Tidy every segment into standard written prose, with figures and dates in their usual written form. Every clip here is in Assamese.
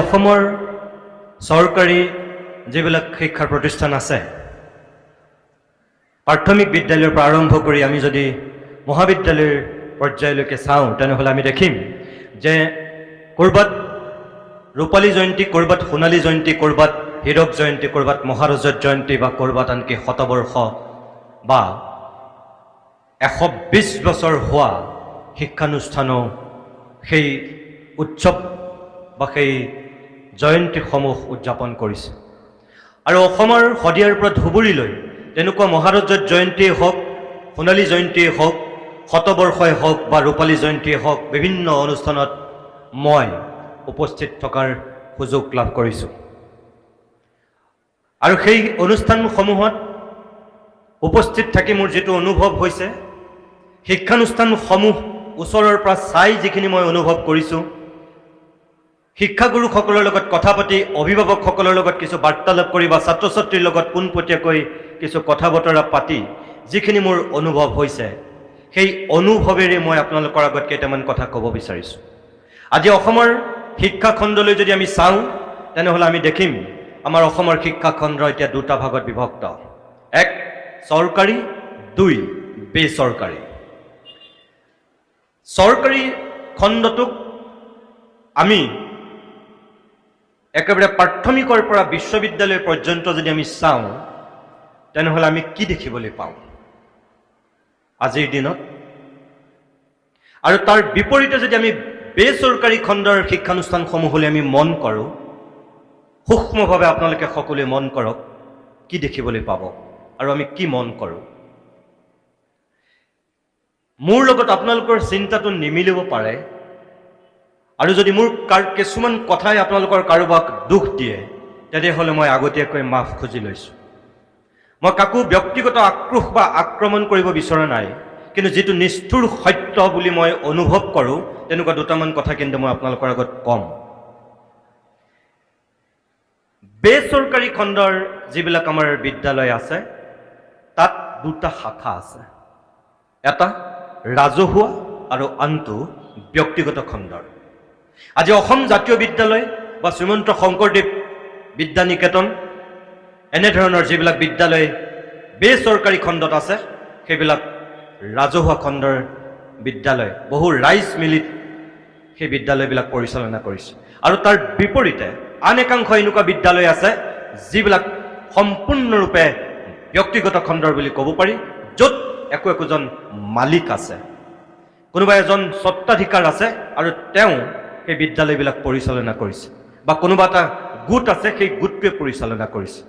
অসমৰ চৰকাৰী যিবিলাক শিক্ষাৰ প্ৰতিষ্ঠান আছে, প্ৰাথমিক বিদ্যালয়ৰ পৰা আৰম্ভ কৰি আমি যদি মহাবিদ্যালয়ৰ পৰ্যায়লৈকে চাওঁ, তেনেহ'লে আমি দেখিম যে ক'ৰবাত ৰূপালী জয়ন্তী, ক'ৰবাত সোণালী জয়ন্তী, ক'ৰবাত হীৰক জয়ন্তী, ক'ৰবাত মহাৰজত জয়ন্তী বা ক'ৰবাত আনকি শতবৰ্ষ বা 120 বছৰ হোৱা শিক্ষানুষ্ঠানো সেই উৎসৱ বা সেই জয়ন্তীসমূহ উদযাপন কৰিছে। আৰু অসমৰ শদিয়াৰ পৰা ধুবুৰীলৈ তেনেকুৱা মহাৰজত জয়ন্তীয়ে হওক, সোণালী জয়ন্তীয়ে হওক, শতবৰ্ষই হওক বা ৰূপালী জয়ন্তীয়ে হওক, বিভিন্ন অনুষ্ঠানত মই উপস্থিত থকাৰ সুযোগ লাভ কৰিছোঁ। আৰু সেই অনুষ্ঠানসমূহত উপস্থিত থাকি মোৰ যিটো অনুভৱ হৈছে, শিক্ষানুষ্ঠানসমূহ ওচৰৰ পৰা চাই যিখিনি মই অনুভৱ কৰিছোঁ, শিক্ষাগুৰুসকলৰ লগত কথা পাতি, অভিভাৱকসকলৰ লগত কিছু বাৰ্তালাপ কৰি বা ছাত্ৰ ছাত্ৰীৰ লগত পোনপটীয়াকৈ কিছু কথা বতৰা পাতি যিখিনি মোৰ অনুভৱ হৈছে, সেই অনুভৱেৰে মই আপোনালোকৰ আগত কেইটামান কথা ক'ব বিচাৰিছোঁ। আজি অসমৰ শিক্ষাখণ্ডলৈ যদি আমি চাওঁ, তেনেহ'লে আমি দেখিম আমাৰ অসমৰ শিক্ষাখণ্ড এতিয়া দুটা ভাগত বিভক্ত: এক চৰকাৰী, দুই বেচৰকাৰী। চৰকাৰী খণ্ডটোক আমি একেবাৰে প্ৰাথমিকৰ পৰা বিশ্ববিদ্যালয় পৰ্যন্ত যদি আমি চাওঁ, তেনেহ'লে আমি কি দেখিবলৈ পাওঁ আজিৰ দিনত? আৰু তাৰ বিপৰীতে যদি আমি বেচৰকাৰী খণ্ডৰ শিক্ষানুষ্ঠানসমূহলৈ আমি মন কৰোঁ, সূক্ষ্মভাৱে আপোনালোকে সকলোৱে মন কৰক, কি দেখিবলৈ পাব আৰু আমি কি মন কৰোঁ? মোৰ লগত আপোনালোকৰ চিন্তাটো নিমিলিব পাৰে আৰু যদি মোৰ কিছুমান কথাই আপোনালোকৰ কাৰোবাক দুখ দিয়ে, তেনেহ'লে মই আগতীয়াকৈ মাফ খুজি লৈছোঁ। মই কাকো ব্যক্তিগত আক্ৰোশ বা আক্ৰমণ কৰিব বিচৰা নাই, কিন্তু যিটো নিষ্ঠুৰ সত্য বুলি মই অনুভৱ কৰোঁ, তেনেকুৱা দুটামান কথা কিন্তু মই আপোনালোকৰ আগত ক'ম। বেচৰকাৰী খণ্ডৰ যিবিলাক আমাৰ বিদ্যালয় আছে, তাত দুটা শাখা আছে: এটা ৰাজহুৱা আৰু আনটো ব্যক্তিগত খণ্ডৰ। আজি অসম জাতীয় বিদ্যালয় বা শ্ৰীমন্ত শংকৰদেৱ বিদ্যা নিকেতন, এনেধৰণৰ যিবিলাক বিদ্যালয় বেচৰকাৰী খণ্ডত আছে, সেইবিলাক ৰাজহুৱা খণ্ডৰ বিদ্যালয়। বহু ৰাইজ মিলি সেই বিদ্যালয়বিলাক পৰিচালনা কৰিছে। আৰু তাৰ বিপৰীতে আন একাংশ এনেকুৱা বিদ্যালয় আছে, যিবিলাক সম্পূৰ্ণৰূপে ব্যক্তিগত খণ্ডৰ বুলি ক'ব পাৰি, য'ত একো একোজন মালিক আছে, কোনোবা এজন স্বত্বাধিকাৰ আছে আৰু তেওঁ সেই বিদ্যালয়বিলাক পৰিচালনা কৰিছে বা কোনোবা এটা গোট আছে, সেই গোটটোৱে পৰিচালনা কৰিছে।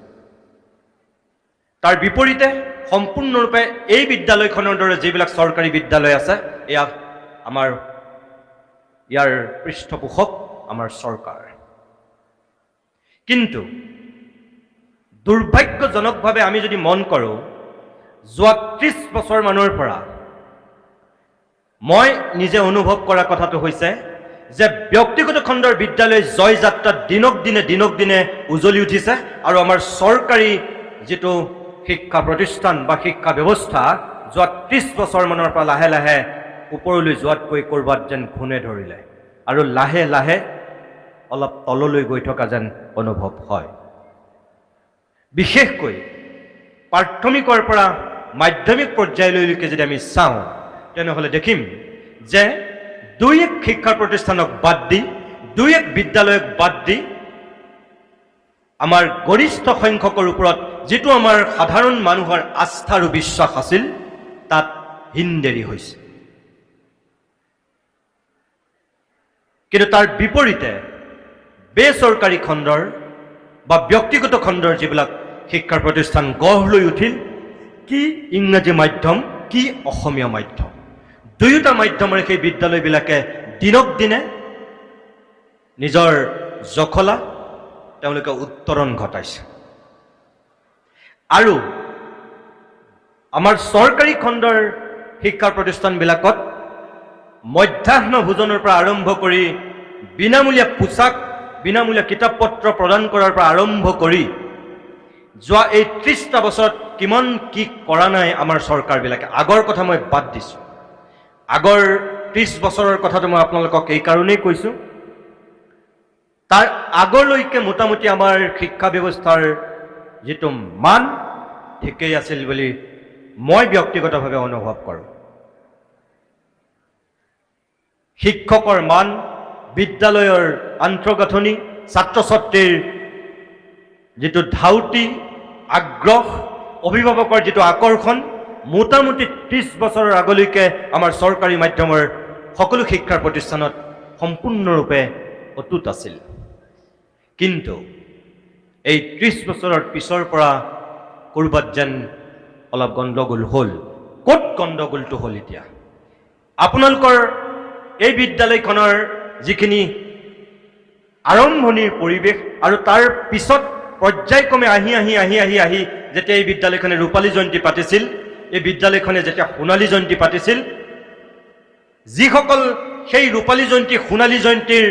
তাৰ বিপৰীতে সম্পূৰ্ণৰূপে এই বিদ্যালয়খনৰ দৰে যিবিলাক চৰকাৰী বিদ্যালয় আছে, এয়া আমাৰ ইয়াৰ পৃষ্ঠপোষক আমাৰ চৰকাৰ। কিন্তু দুৰ্ভাগ্যজনকভাৱে আমি যদি মন কৰোঁ, যোৱা 30 বছৰমানৰ পৰা মই নিজে অনুভৱ কৰা কথাটো হৈছে যে ব্যক্তিগত খণ্ডৰ বিদ্যালয় জয় যাত্ৰাত দিনক দিনে দিনক দিনে উজলি উঠিছে আৰু আমাৰ চৰকাৰী যিটো শিক্ষা প্ৰতিষ্ঠান বা শিক্ষা ব্যৱস্থা যোৱা 30 বছৰমানৰ পৰা লাহে লাহে ওপৰলৈ যোৱাতকৈ ক'ৰবাত যেন ঘূণে ধৰিলে আৰু লাহে লাহে অলপ তললৈ গৈ থকা যেন অনুভৱ হয়। বিশেষকৈ প্ৰাথমিকৰ পৰা মাধ্যমিক পৰ্যায়লৈকে যদি আমি চাওঁ, তেনেহ'লে দেখিম যে দুই এক শিক্ষা প্ৰতিষ্ঠানক বাদ দি, দুই এক বিদ্যালয়ক বাদ দি আমাৰ গৰিষ্ঠ সংখ্যকৰ ওপৰত যিটো আমাৰ সাধাৰণ মানুহৰ আস্থা আৰু বিশ্বাস আছিল, তাত হীনদেৰি হৈছে। কিন্তু তাৰ বিপৰীতে বেচৰকাৰী খণ্ডৰ বা ব্যক্তিগত খণ্ডৰ যিবিলাক শিক্ষাৰ প্ৰতিষ্ঠান গঢ় লৈ উঠিল, কি ইংৰাজী মাধ্যম, কি অসমীয়া মাধ্যম, দুয়োটা মাধ্যমৰে সেই বিদ্যালয়বিলাকে দিনক দিনে নিজৰ জখলা তেওঁলোকে উত্তৰণ ঘটাইছে। আৰু আমাৰ চৰকাৰী খণ্ডৰ শিক্ষা প্ৰতিষ্ঠানবিলাকত মধ্যাহ্ন ভোজনৰ পৰা আৰম্ভ কৰি বিনামূলীয়া পোছাক, বিনামূলীয়া কিতাপ পত্ৰ প্ৰদান কৰাৰ পৰা আৰম্ভ কৰি যোৱা এই 30টা বছৰত কিমান কি কৰা নাই আমাৰ চৰকাৰবিলাকে? আগৰ কথা মই বাদ দিছোঁ। আগৰ 30 বছৰৰ কথাটো মই আপোনালোকক এই কাৰণেই কৈছোঁ, তাৰ আগলৈকে মোটামুটি আমাৰ শিক্ষা ব্যৱস্থাৰ যিটো মান ঠিকেই আছিল বুলি মই ব্যক্তিগতভাৱে অনুভৱ কৰোঁ। শিক্ষকৰ মান, বিদ্যালয়ৰ আন্তঃগাঁথনি, ছাত্ৰ ছাত্ৰীৰ যিটো ধাউতি, আগ্ৰহ, অভিভাৱকৰ যিটো আকৰ্ষণ, মোটামুটি 30 বছৰৰ আগলৈকে আমাৰ চৰকাৰী মাধ্যমৰ সকলো শিক্ষাৰ প্ৰতিষ্ঠানত সম্পূৰ্ণৰূপে অটুট আছিল। কিন্তু এই 30 বছৰৰ পিছৰ পৰা ক'ৰবাত যেন অলপ গণ্ডগোল হ'ল। ক'ত গণ্ডগোলটো হ'ল? এতিয়া আপোনালোকৰ এই বিদ্যালয়খনৰ যিখিনি আৰম্ভণিৰ পৰিৱেশ আৰু তাৰ পিছত পৰ্যায়ক্ৰমে আহি আহি আহি আহি আহি যেতিয়া এই বিদ্যালয়খনে ৰূপালী জয়ন্তী পাতিছিল, এই বিদ্যালয়খনে যেতিয়া সোণালী জয়ন্তী পাতিছিল, যিসকল সেই ৰূপালী জয়ন্তী, সোণালী জয়ন্তীৰ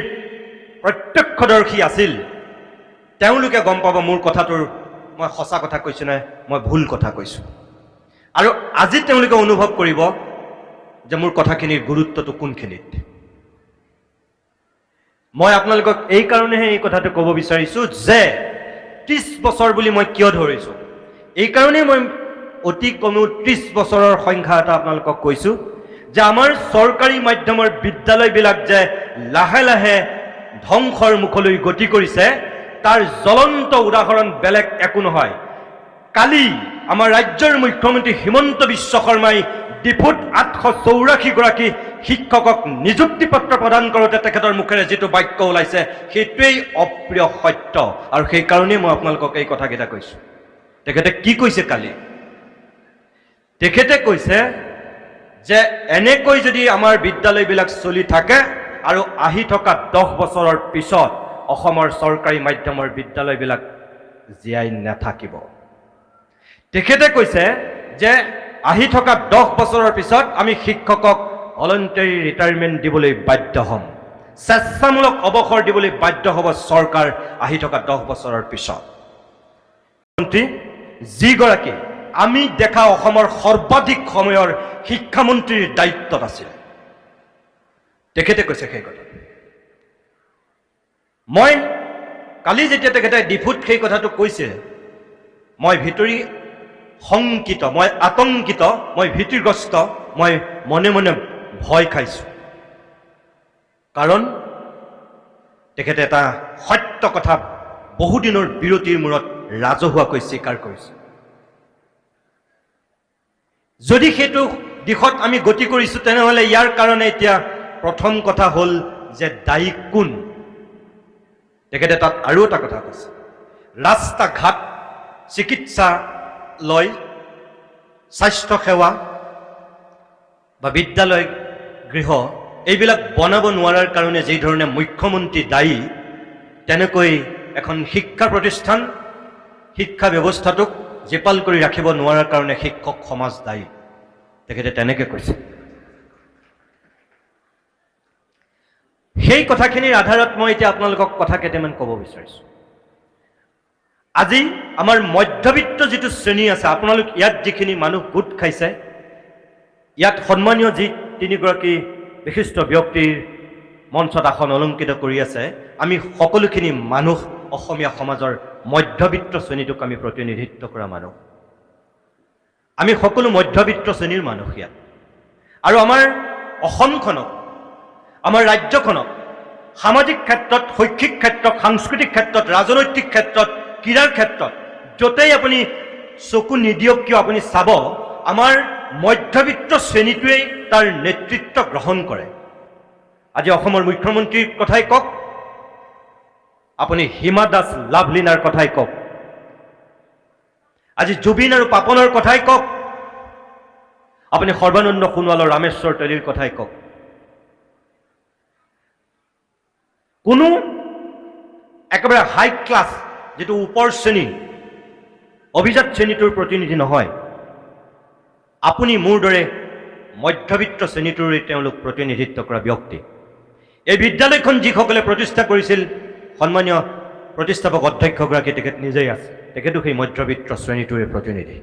প্ৰত্যক্ষদৰ্শী আছিল, তেওঁলোকে গম পাব মোৰ কথাটোৰ মই সঁচা কথা কৈছোঁ নে মই ভুল কথা কৈছোঁ। আৰু আজি তেওঁলোকে অনুভৱ কৰিব যে মোৰ কথাখিনিৰ গুৰুত্বটো কোনখিনিত। মই আপোনালোকক এই কাৰণেহে এই কথাটো ক'ব বিচাৰিছোঁ যে 30 বছৰ বুলি মই কিয় ধৰিছোঁ। এইকাৰণেই মই অতি কমেও 30 বছৰৰ সংখ্যা এটা আপোনালোকক কৈছোঁ যে আমাৰ চৰকাৰী মাধ্যমৰ বিদ্যালয়বিলাক যে লাহে লাহে ধ্বংসৰ মুখলৈ গতি কৰিছে, তাৰ জ্বলন্ত উদাহৰণ বেলেগ একো নহয়, কালি আমাৰ ৰাজ্যৰ মুখ্যমন্ত্ৰী হিমন্ত বিশ্ব শৰ্মাই ডিফুত 884গৰাকী শিক্ষকক নিযুক্তি পত্ৰ প্ৰদান কৰোঁতে তেখেতৰ মুখেৰে যিটো বাক্য ওলাইছে, সেইটোৱেই অপ্ৰিয় সত্য। আৰু সেইকাৰণেই মই আপোনালোকক এই কথাকেইটা কৈছোঁ। তেখেতে কি কৈছে কালি? তেখেতে কৈছে যে এনেকৈ যদি আমাৰ বিদ্যালয়বিলাক চলি থাকে আৰু আহি থকা 10 বছৰৰ পিছত অসমৰ চৰকাৰী মাধ্যমৰ বিদ্যালয়বিলাক জীয়াই নাথাকিব। তেখেতে কৈছে যে আহি থকা 10 বছৰৰ পিছত আমি শিক্ষকক ভলণ্টাৰী ৰিটায়াৰমেণ্ট দিবলৈ বাধ্য হ'ম, স্বেচ্ছামূলক অৱসৰ দিবলৈ বাধ্য হ'ব চৰকাৰ আহি থকা 10 বছৰৰ পিছত। মন্ত্ৰী যিগৰাকী আমি দেখা অসমৰ সৰ্বাধিক সময়ৰ শিক্ষামন্ত্ৰীৰ দায়িত্বত আছিল, তেখেতে কৈছে সেই কথা। মই কালি যেতিয়া তেখেতে ডিফুত সেই কথাটো কৈছে, মই ভিতৰি শংকিত, মই আতংকিত, মই ভীতিগ্ৰস্ত, মই মনে মনে ভয় খাইছোঁ। কাৰণ তেখেতে এটা সত্য কথা বহুদিনৰ বিৰতিৰ মূৰত ৰাজহুৱাকৈ স্বীকাৰ কৰিছে। যদি সেইটো দিশত আমি গতি কৰিছোঁ, তেনেহ'লে ইয়াৰ কাৰণে এতিয়া প্ৰথম কথা হ'ল যে দায়ী কোন? তেখেতে তাত আৰু এটা কথা কৈছে, ৰাস্তা ঘাট, চিকিৎসালয়, স্বাস্থ্যসেৱা বা বিদ্যালয় গৃহ এইবিলাক বনাব নোৱাৰাৰ কাৰণে যি ধৰণে মুখ্যমন্ত্ৰী দায়ী, তেনেকৈ এখন শিক্ষা প্ৰতিষ্ঠান, শিক্ষা ব্যৱস্থাটোক জীপাল কৰি ৰাখিব নোৱাৰাৰ কাৰণে শিক্ষক সমাজ দায়ী। তেখেতে তেনেকৈ কৈছে। সেই কথাখিনিৰ আধাৰত মই এতিয়া আপোনালোকক কথা কেইটামান ক'ব বিচাৰিছোঁ। আজি আমাৰ মধ্যবিত্ত যিটো শ্ৰেণী আছে, আপোনালোক ইয়াত যিখিনি মানুহ গোট খাইছে, ইয়াত সন্মানীয় যি তিনিগৰাকী বিশিষ্ট ব্যক্তিৰ মঞ্চত আসন অলংকৃত কৰি আছে, আমি সকলোখিনি মানুহ অসমীয়া সমাজৰ মধ্যবিত্ত শ্ৰেণীটোক আমি প্ৰতিনিধিত্ব কৰা মানুহ। আমি সকলো মধ্যবিত্ত শ্ৰেণীৰ মানুহ ইয়াত। আৰু আমাৰ অসমখনক, আমাৰ ৰাজ্যখনক সামাজিক ক্ষেত্ৰত, শৈক্ষিক ক্ষেত্ৰত, সাংস্কৃতিক ক্ষেত্ৰত, ৰাজনৈতিক ক্ষেত্ৰত, ক্ৰীড়াৰ ক্ষেত্ৰত, য'তেই আপুনি চকু নিদিয়ক কিয়, আপুনি চাব আমাৰ মধ্যবিত্ত শ্ৰেণীটোৱেই তাৰ নেতৃত্ব গ্ৰহণ কৰে। আজি অসমৰ মুখ্যমন্ত্ৰীৰ কথাই কওক, আপুনি হিমা দাস, লাভলীনাৰ কথাই কওক, আজি জুবিন আৰু পাপনৰ কথাই কওক, আপুনি সৰ্বানন্দ সোণোৱালৰ, ৰামেশ্বৰ তেলীৰ কথাই কওক, কোনো একেবাৰে হাই ক্লাছ, যিটো ওপৰ শ্ৰেণী, অভিজাত শ্ৰেণীটোৰ প্ৰতিনিধি নহয়। আপুনি মোৰ দৰে মধ্যবিত্ত শ্ৰেণীটোৰে তেওঁলোক প্ৰতিনিধিত্ব কৰা ব্যক্তি। এই বিদ্যালয়খন যিসকলে প্ৰতিষ্ঠা কৰিছিল, সন্মানীয় প্ৰতিষ্ঠাপক অধ্যক্ষগৰাকী তেখেত নিজেই আছে, তেখেতো সেই মধ্যবিত্ত শ্ৰেণীটোৰে প্ৰতিনিধি।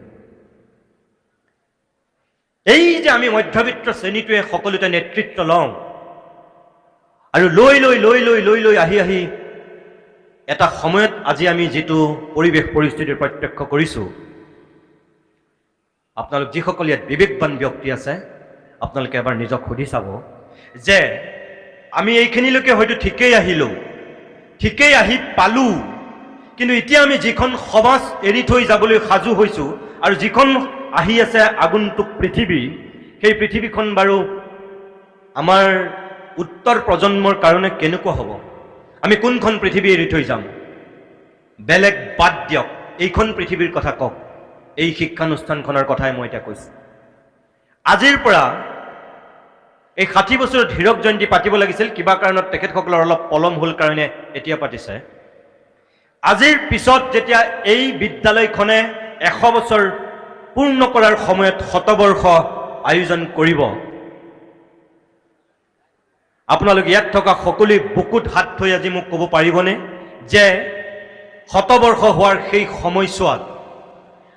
এই যে আমি মধ্যবিত্ত শ্ৰেণীটোৱে সকলোতে নেতৃত্ব লওঁ আৰু লৈ লৈ লৈ লৈ লৈ লৈ আহি আহি এটা সময়ত আজি আমি যিটো পৰিৱেশ পৰিস্থিতিৰ প্ৰত্যক্ষ কৰিছোঁ, আপোনালোক যিসকল ইয়াত বিবেকবান ব্যক্তি আছে, আপোনালোকে এবাৰ নিজক সুধি চাব যে আমি এইখিনিলৈকে হয়তো ঠিকেই আহিলোঁ, ঠিকেই আহি পালোঁ, কিন্তু এতিয়া আমি যিখন সমাজ এৰি থৈ যাবলৈ সাজু হৈছোঁ আৰু যিখন আহি আছে আগন্তুক পৃথিৱী, সেই পৃথিৱীখন বাৰু আমাৰ উত্তৰ প্ৰজন্মৰ কাৰণে কেনেকুৱা হ'ব? আমি কোনখন পৃথিৱী এৰি থৈ যাম? বেলেগ বাদ দিয়ক, এইখন পৃথিৱীৰ কথা কওক। এই শিক্ষানুষ্ঠানখনৰ কথাই মই এতিয়া কৈছোঁ। আজিৰ পৰা এই 60 বছৰত হীৰক জয়ন্তী পাতিব লাগিছিল, কিবা কাৰণত তেখেতসকলৰ অলপ পলম হ'ল কাৰণে এতিয়া পাতিছে। আজিৰ পিছত যেতিয়া এই বিদ্যালয়খনে 100 বছৰ পূৰ্ণ কৰাৰ সময়ত শতবৰ্ষ আয়োজন কৰিব, আপোনালোক ইয়াত থকা সকলোৱে বুকুত হাত থৈ আজি মোক ক'ব পাৰিবনে যে শতবৰ্ষ হোৱাৰ সেই সময়ছোৱাত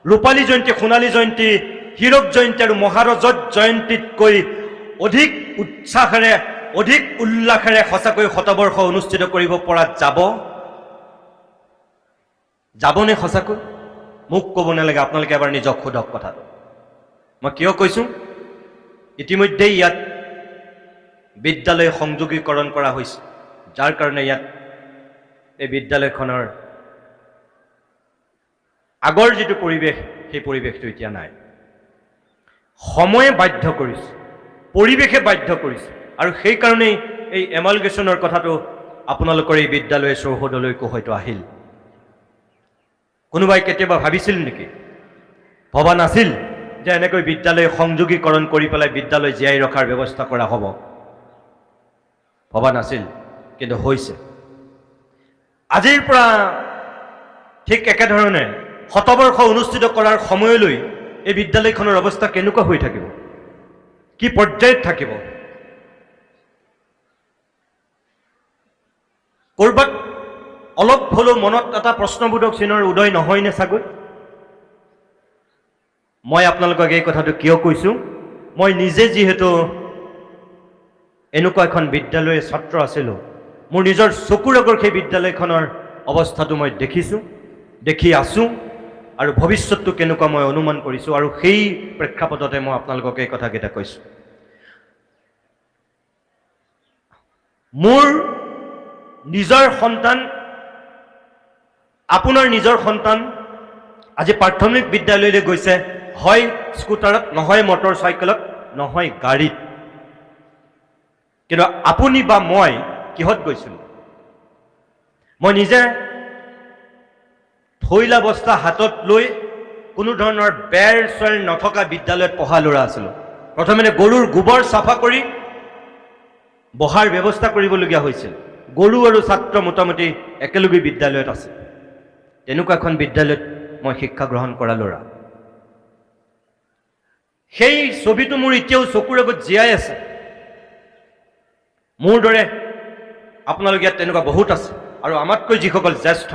ৰূপালী জয়ন্তী, সোণালী জয়ন্তী, হীৰক জয়ন্তী আৰু মহাৰজত জয়ন্তীতকৈ অধিক উৎসাহেৰে, অধিক উল্লাসেৰে সঁচাকৈ শতবৰ্ষ অনুষ্ঠিত কৰিব পৰা যাব? যাবনে সঁচাকৈ? মোক ক'ব নালাগে, আপোনালোকে এবাৰ নিজক সোধক কথাটো। মই কিয় কৈছোঁ? ইতিমধ্যেই ইয়াত বিদ্যালয় সংযোগীকৰণ কৰা হৈছে, যাৰ কাৰণে ইয়াত এই বিদ্যালয়খনৰ আগৰ যিটো পৰিৱেশ, সেই পৰিৱেশটো এতিয়া নাই। সময়ে বাধ্য কৰিছে, পৰিৱেশে বাধ্য কৰিছে আৰু সেইকাৰণেই এই এমালগেশ্যনৰ কথাটো আপোনালোকৰ এই বিদ্যালয়ৰ চৌহদলৈকো হয়তো আহিল। কোনোবাই কেতিয়াবা ভাবিছিল নেকি? ভবা নাছিল যে এনেকৈ বিদ্যালয় সংযোগীকৰণ কৰি পেলাই বিদ্যালয় জীয়াই ৰখাৰ ব্যৱস্থা কৰা হ'ব। ভবা নাছিল, কিন্তু হৈছে। আজিৰ পৰা ঠিক একেধৰণে শতবৰ্ষ অনুষ্ঠিত কৰাৰ সময়লৈ এই বিদ্যালয়খনৰ অৱস্থা কেনেকুৱা হৈ থাকিব, কি পৰ্যায়ত থাকিব? ক'ৰবাত অলপ হ'লেও মনত এটা প্ৰশ্নবোধক চিহ্নৰ উদয় নহয়নে চাগৈ? মই আপোনালোকক এই কথাটো কিয় কৈছোঁ? মই নিজে যিহেতু এনেকুৱা এখন বিদ্যালয়ৰ ছাত্ৰ আছিলোঁ, মোৰ নিজৰ চকুৰ আগৰ সেই বিদ্যালয়খনৰ অৱস্থাটো মই দেখিছোঁ, দেখি আছোঁ আৰু ভৱিষ্যতটো কেনেকুৱা মই অনুমান কৰিছোঁ আৰু সেই প্ৰেক্ষাপটতে মই আপোনালোকক এই কথাকেইটা কৈছোঁ। মোৰ নিজৰ সন্তান, আপোনাৰ নিজৰ সন্তান আজি প্ৰাথমিক বিদ্যালয়লৈ গৈছে, হয় স্কুটাৰত, নহয় মটৰ চাইকেলত, নহয় গাড়ীত। কিন্তু আপুনি বা মই কিহত গৈছিলোঁ? মই নিজে থৈলা বস্তা হাতত লৈ কোনো ধৰণৰ বেৰ চেৰ নথকা বিদ্যালয়ত পঢ়া ল'ৰা আছিলোঁ। প্ৰথমতে গৰুৰ গোবৰ চাফা কৰি বহাৰ ব্যৱস্থা কৰিবলগীয়া হৈছিল। গৰু আৰু ছাত্ৰ মোটামুটি একেলগে বিদ্যালয়ত আছে। তেনেকুৱা এখন বিদ্যালয়ত মই শিক্ষা গ্ৰহণ কৰা ল'ৰা। সেই ছবিটো মোৰ এতিয়াও চকুৰ আগত জীয়াই আছে। মোৰ দৰে আপোনালোক ইয়াত তেনেকুৱা বহুত আছে আৰু আমাতকৈ যিসকল জ্যেষ্ঠ,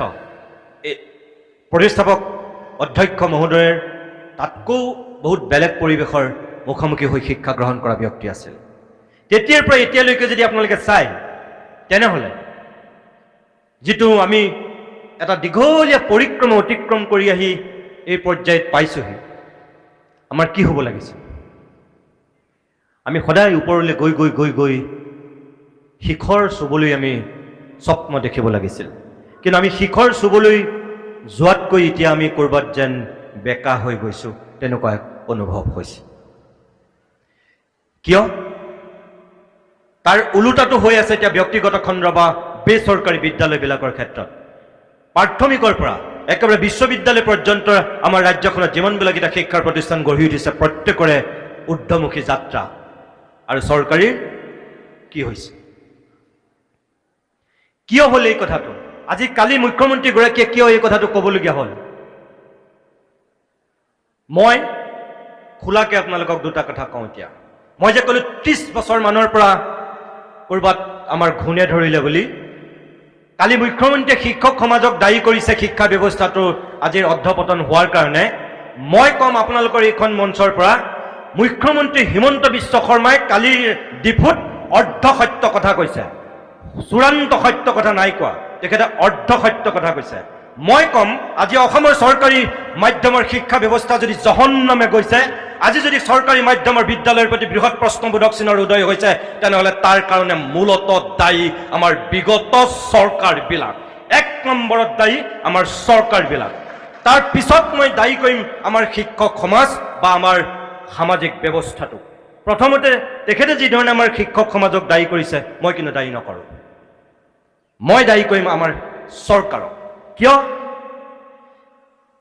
এই প্ৰতিষ্ঠাপক অধ্যক্ষ মহোদয়ৰ তাতকৈও বহুত বেলেগ পৰিৱেশৰ মুখামুখি হৈ শিক্ষা গ্ৰহণ কৰা ব্যক্তি আছিল। তেতিয়াৰ পৰা এতিয়ালৈকে যদি আপোনালোকে চায়, তেনেহ'লে যিটো আমি এটা দীঘলীয়া পৰিক্ৰমা অতিক্ৰম কৰি আহি এই পৰ্যায়ত পাইছোঁহি, আমাৰ কি হ'ব লাগিছে? আমি সদায় ওপৰলৈ গৈ গৈ গৈ গৈ শিখৰ চুবলৈ আমি স্বপ্ন দেখিব লাগিছিল। কিন্তু আমি শিখৰ চুবলৈ যোৱাতকৈ এতিয়া আমি ক'ৰবাত যেন বেকা হৈ গৈছোঁ, তেনেকুৱা এক অনুভৱ হৈছে। কিয়? তাৰ ওলোটাটো হৈ আছে এতিয়া ব্যক্তিগত খণ্ড বা বেচৰকাৰী বিদ্যালয়বিলাকৰ ক্ষেত্ৰত। প্ৰাথমিকৰ পৰা একেবাৰে বিশ্ববিদ্যালয় পৰ্যন্ত আমাৰ ৰাজ্যখনত যিমানবিলাক এতিয়া শিক্ষাৰ প্ৰতিষ্ঠান গঢ়ি উঠিছে, প্ৰত্যেকৰে ঊৰ্ধমুখী যাত্ৰা। আৰু চৰকাৰীৰ কি হৈছে? কিয় হ'ল এই কথাটো? আজি কালি মুখ্যমন্ত্ৰীগৰাকীয়ে কিয় এই কথাটো ক'বলগীয়া হ'ল? মই খোলাকে আপোনালোকক দুটা কথা কওঁ। এতিয়া মই যে ক'লো 30 বছৰ মানৰ পৰা ক'ৰবাত আমাৰ ঘূণে ধৰিলে বুলি, কালি মুখ্যমন্ত্ৰীয়ে শিক্ষক সমাজক দায়ী কৰিছে শিক্ষা ব্যৱস্থাটো আজিৰ অধঃপতন হোৱাৰ কাৰণে। মই ক'ম আপোনালোকৰ এইখন মঞ্চৰ পৰা, মুখ্যমন্ত্ৰী হিমন্ত বিশ্ব শৰ্মাই কালি ডিফুত অৰ্ধ সত্য কথা কৈছে, চূড়ান্ত সত্য কথা নাই কোৱা। তেখেতে অৰ্ধসত্য কথা কৈছে। মই ক'ম, আজি অসমৰ চৰকাৰী মাধ্যমৰ শিক্ষা ব্যৱস্থা যদি জহন্নামে গৈছে, আজি যদি চৰকাৰী মাধ্যমৰ বিদ্যালয়ৰ প্ৰতি বৃহৎ প্ৰশ্নবোধক চিহ্নৰ উদয় হৈছে, তেনেহ'লে তাৰ কাৰণে মূলতঃ দায়ী আমাৰ বিগত চৰকাৰবিলাক। এক নম্বৰত দায়ী আমাৰ চৰকাৰবিলাক। তাৰ পিছত মই দায়ী কৰিম আমাৰ শিক্ষক সমাজ বা আমাৰ সামাজিক ব্যৱস্থাটোক। প্ৰথমতে তেখেতে যিধৰণে আমাৰ শিক্ষক সমাজক দায়ী কৰিছে, মই কিন্তু দায়ী নকৰোঁ। মই দায়ী কৰিম আমাৰ চৰকাৰক। কিয়?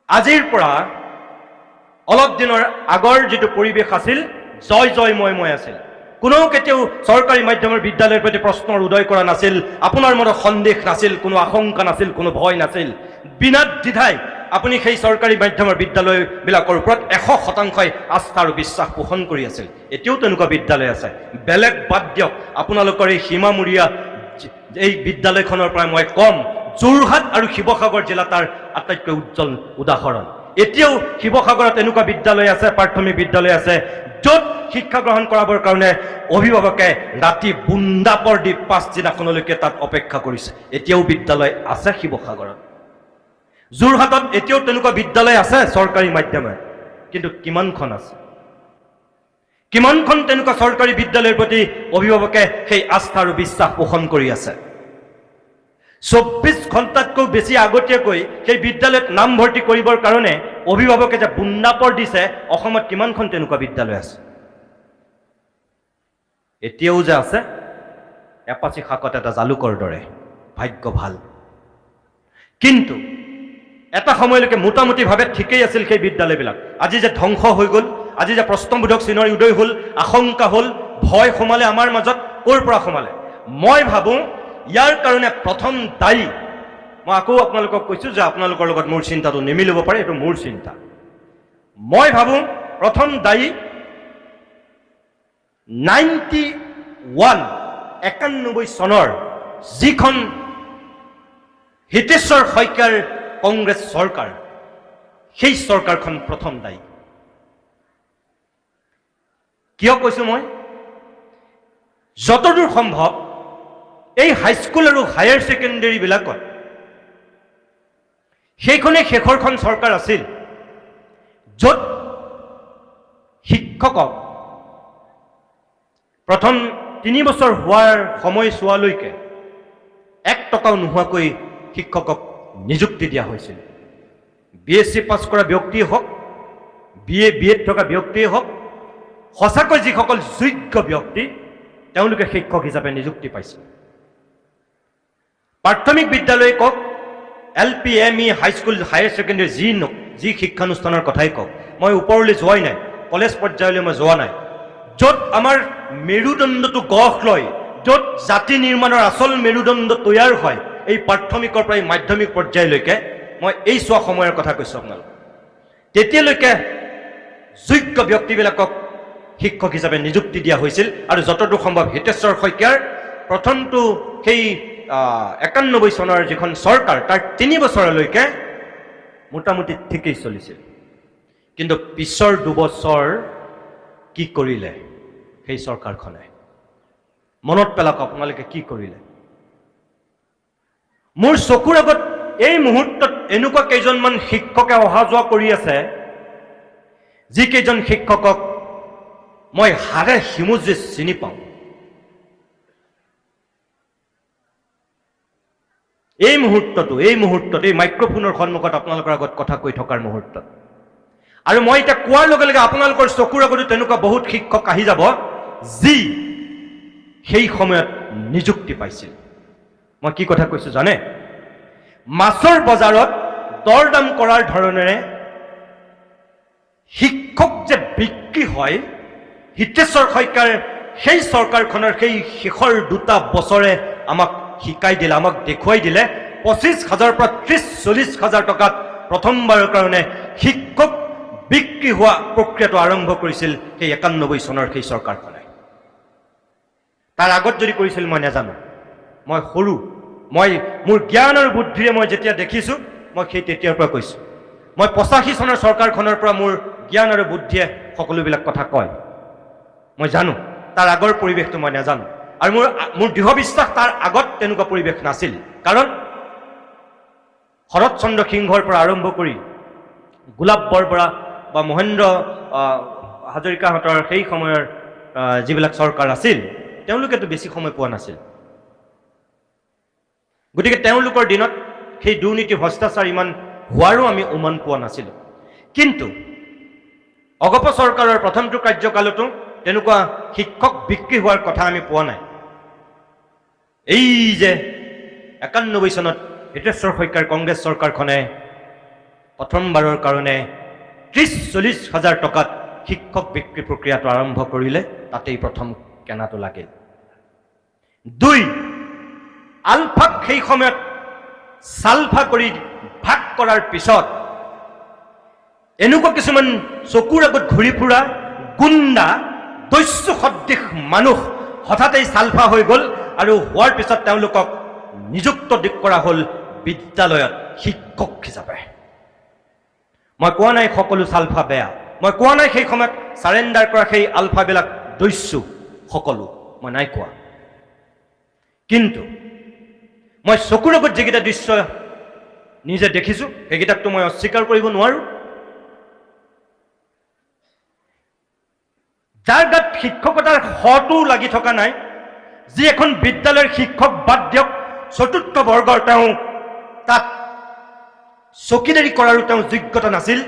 আজিৰ পৰা অলপ দিনৰ আগৰ যিটো পৰিৱেশ আছিল, জয় জয় ময় ময় আছিল। কোনেও কেতিয়াও চৰকাৰী মাধ্যমৰ বিদ্যালয়ৰ প্ৰতি প্ৰশ্নৰ উদয় কৰা নাছিল। আপোনাৰ মনত সন্দেহ নাছিল, কোনো আশংকা নাছিল, কোনো ভয় নাছিল। বিনা দ্বিধাই আপুনি সেই চৰকাৰী মাধ্যমৰ বিদ্যালয়বিলাকৰ ওপৰত 100%ই আস্থা আৰু বিশ্বাস পোষণ কৰি আছিল। এতিয়াও তেনেকুৱা বিদ্যালয় আছে। বেলেগ বাদ দিয়ক, আপোনালোকৰ এই সীমামূৰীয়া এই বিদ্যালয়খনৰ পৰা মই ক'ম, যোৰহাট আৰু শিৱসাগৰ জিলা তাৰ আটাইতকৈ উজ্জ্বল উদাহৰণ। এতিয়াও শিৱসাগৰত এনেকুৱা বিদ্যালয় আছে, প্ৰাথমিক বিদ্যালয় আছে, য'ত শিক্ষা গ্ৰহণ কৰাবৰ কাৰণে অভিভাৱকে ৰাতি বোন্দাপৰ দি পাছদিনাখনলৈকে তাত অপেক্ষা কৰিছে। এতিয়াও বিদ্যালয় আছে শিৱসাগৰত। যোৰহাটত এতিয়াও তেনেকুৱা বিদ্যালয় আছে চৰকাৰী মাধ্যমে, কিন্তু কিমানখন আছে? কিমানখন তেনেকুৱা চৰকাৰী বিদ্যালয়ৰ প্ৰতি অভিভাৱকে সেই আস্থা আৰু বিশ্বাস পোষণ কৰি আছে? 24 ঘণ্টাতকৈ বেছি আগতীয়াকৈ সেই বিদ্যালয়ত নামভৰ্তি কৰিবৰ কাৰণে অভিভাৱকে যে বোন্দাপৰ দিছে, অসমত কিমানখন তেনেকুৱা বিদ্যালয় আছে? এতিয়াও যে আছে, এপাচি শাকত এটা জালুকৰ দৰে, ভাগ্য ভাল। কিন্তু এটা সময়লৈকে মোটামুটিভাৱে ঠিকেই আছিল সেই বিদ্যালয়বিলাক। আজি যে ধ্বংস হৈ গ'ল, আজি যে প্ৰশ্নবোধক চিহ্নৰ উদয় হ'ল, আশংকা হ'ল, ভয় সোমালে আমাৰ মাজত, ক'ৰ পৰা সোমালে? মই ভাবোঁ ইয়াৰ কাৰণে প্ৰথম দায়ী, মই আকৌ আপোনালোকক কৈছোঁ যে আপোনালোকৰ লগত মোৰ চিন্তাটো নিমিলিব পাৰে, এইটো মোৰ চিন্তা। মই ভাবোঁ প্ৰথম দায়ী 91, 91 চনৰ যিখন হিতেশ্বৰ শইকীয়াৰ কংগ্ৰেছ চৰকাৰ, সেই চৰকাৰখন প্ৰথম দায়ী। কিয় কৈছোঁ মই? যতদূৰ সম্ভৱ এই হাইস্কুল আৰু হায়াৰ ছেকেণ্ডেৰীবিলাকত সেইখনেই শেষৰখন চৰকাৰ আছিল য'ত শিক্ষকক প্ৰথম 3 বছৰ হোৱাৰ সময়ছোৱালৈকে 1 টকাও নোহোৱাকৈ শিক্ষকক নিযুক্তি দিয়া হৈছিল। বিএছচি পাছ কৰা ব্যক্তিয়ে হওক, বি এ, বি এড থকা ব্যক্তিয়ে হওক, সঁচাকৈ যিসকল যোগ্য ব্যক্তি, তেওঁলোকে শিক্ষক হিচাপে নিযুক্তি পাইছিল। প্ৰাথমিক বিদ্যালয় কওক, LP, ME, high school, higher secondary, যি শিক্ষানুষ্ঠানৰ কথাই কওক, মই ওপৰলৈ যোৱাই নাই, কলেজ পৰ্যায়লৈ মই যোৱা নাই, য'ত আমাৰ মেৰুদণ্ডটো গঢ় লয়, য'ত জাতি নিৰ্মাণৰ আচল মেৰুদণ্ড তৈয়াৰ হয়, এই প্ৰাথমিকৰ পৰা এই মাধ্যমিক পৰ্যায়লৈকে, মই এই চোৱা সময়ৰ কথা কৈছোঁ আপোনালোক, তেতিয়ালৈকে যোগ্য ব্যক্তিবিলাকক শিক্ষক হিচাপে নিযুক্তি দিয়া হৈছিল। আৰু যতদূৰ সম্ভৱ হিতেশ্বৰ শইকীয়াৰ প্ৰথমটো সেই 91 চনৰ যিখন চৰকাৰ, তাৰ 3 বছৰলৈকে মোটামুটি ঠিকেই চলিছিল। কিন্তু পিছৰ 2 বছৰ কি কৰিলে সেই চৰকাৰখনে? মনত পেলাওক আপোনালোকে, কি কৰিলে? মোৰ চকুৰ আগত এই মুহূৰ্তত এনেকুৱা কেইজনমান শিক্ষকে অহা যোৱা কৰি আছে, যিকেইজন শিক্ষকক মই হাড়ে হিমজুৱে চিনি পাওঁ। এই মুহূৰ্তত এই মাইক্ৰফোনৰ সন্মুখত আপোনালোকৰ আগত কথা কৈ থকাৰ মুহূৰ্তত আৰু মই এতিয়া কোৱাৰ লগে লগে আপোনালোকৰ চকুৰ আগতো তেনেকুৱা বহুত শিক্ষক আহি যাব, যি সেই সময়ত নিযুক্তি পাইছিল। মই কি কথা কৈছো জানে? মাছৰ বজাৰত দৰ দাম কৰাৰ ধৰণেৰে শিক্ষক যে বিক্ৰী হয়, হিতেশ্বৰ শইকীয়াৰ সেই চৰকাৰখনৰ সেই শেষৰ দুটা বছৰে আমাক শিকাই দিলে, আমাক দেখুৱাই দিলে। 25 হাজাৰৰ পৰা 30-40 হাজাৰ টকাত প্ৰথমবাৰৰ কাৰণে শিক্ষক বিক্ৰী হোৱা প্ৰক্ৰিয়াটো আৰম্ভ কৰিছিল সেই 91 চনৰ সেই চৰকাৰখনে। তাৰ আগত যদি কৰিছিল মই নাজানো, মই সৰু। মই মোৰ জ্ঞান আৰু বুদ্ধিৰে মই যেতিয়া দেখিছোঁ, মই সেই তেতিয়াৰ পৰা কৈছোঁ। মই 85 চনৰ চৰকাৰখনৰ পৰা মোৰ জ্ঞান আৰু বুদ্ধিয়ে সকলোবিলাক কথা কয়, মই জানো। তাৰ আগৰ পৰিৱেশটো মই নাজানো। আৰু মোৰ দৃঢ় বিশ্বাস, তাৰ আগত তেনেকুৱা পৰিৱেশ নাছিল, কাৰণ শৰৎ চন্দ্ৰ সিংহৰ পৰা আৰম্ভ কৰি গোলাপ বৰবৰা বা মহেন্দ্ৰ হাজৰিকাহঁতৰ সেই সময়ৰ যিবিলাক চৰকাৰ আছিল, তেওঁলোকেতো বেছি সময় পোৱা নাছিল। গতিকে তেওঁলোকৰ দিনত সেই দুৰ্নীতি, ভ্ৰষ্টাচাৰ ইমান হোৱাৰো আমি উমান পোৱা নাছিলোঁ। কিন্তু অগপ চৰকাৰৰ প্ৰথমটো কাৰ্যকালতো তেনেকুৱা শিক্ষক বিক্ৰী হোৱাৰ কথা আমি পোৱা নাই। এই যে 91 চনত হিতেশ্বৰ শইকীয়াৰ কংগ্ৰেছ চৰকাৰখনে প্ৰথমবাৰৰ কাৰণে 30-40 হাজাৰ টকাত শিক্ষক বিক্ৰী প্ৰক্ৰিয়াটো আৰম্ভ কৰিলে, তাতেই প্ৰথম কেনাটো লাগিল। দুই, আলফাক সেই সময়ত ছালফা কৰি ভাগ কৰাৰ পিছত এনেকুৱা কিছুমান চকুৰ আগত ঘূৰি ফুৰা গুণ্ডা, দস্যু সদৃশ মানুহ হঠাতেই ছালফা হৈ গ'ল আৰু হোৱাৰ পিছত তেওঁলোকক নিযুক্ত কৰা হ'ল বিদ্যালয়ত শিক্ষক হিচাপে। মই কোৱা নাই সকলো ছালফা বেয়া। মই কোৱা নাই সেই সময়ত চাৰেণ্ডাৰ কৰা সেই আলফাবিলাক দস্যু সকলো, মই নাই কোৱা। কিন্তু মই চকুৰ আগত যিকেইটা দৃশ্য নিজে দেখিছোঁ, সেইকেইটাকতো মই অস্বীকাৰ কৰিব নোৱাৰোঁ। যাৰ গাত শিক্ষকতাৰ শটো লাগি থকা নাই, যি এখন বিদ্যালয়ৰ শিক্ষক বাদ দিয়ক, চতুৰ্থ বৰ্গৰ তেওঁ তাত চকীদাৰী কৰাৰো তেওঁ যোগ্যতা নাছিল,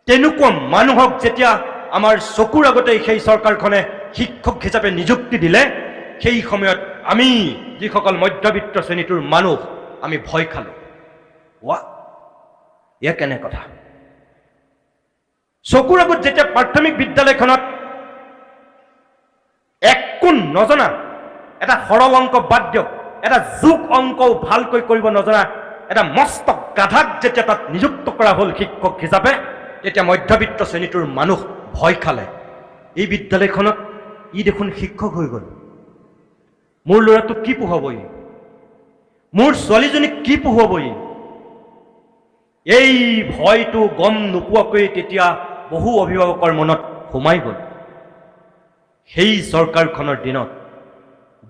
তেনেকুৱা মানুহক যেতিয়া আমাৰ চকুৰ আগতেই সেই চৰকাৰখনে শিক্ষক হিচাপে নিযুক্তি দিলে, সেই সময়ত আমি যিসকল মধ্যবিত্ত শ্ৰেণীটোৰ মানুহ, আমি ভয় খালোঁ। ৱা, এয়া কেনে কথা? চকুৰ আগত যেতিয়া প্ৰাথমিক বিদ্যালয়খনত একো নজনা, এটা সৰল অংক বাদ দিয়ক, এটা যোগ অংকও ভালকৈ কৰিব নজনা এটা মস্ত গাধাক যেতিয়া তাত নিযুক্ত কৰা হ'ল শিক্ষক হিচাপে, তেতিয়া মধ্যবিত্ত শ্ৰেণীটোৰ মানুহ ভয় খালে। এই বিদ্যালয়খনত ই দেখোন শিক্ষক হৈ গ'ল, মোৰ ল'ৰাটোক কি পঢ়ুৱাব ই? মোৰ ছোৱালীজনীক কি পঢ়ুৱাব ই? এই ভয়টো গম নোপোৱাকৈ তেতিয়া বহু অভিভাৱকৰ মনত সোমাই গ'ল। সেই চৰকাৰখনৰ দিনত,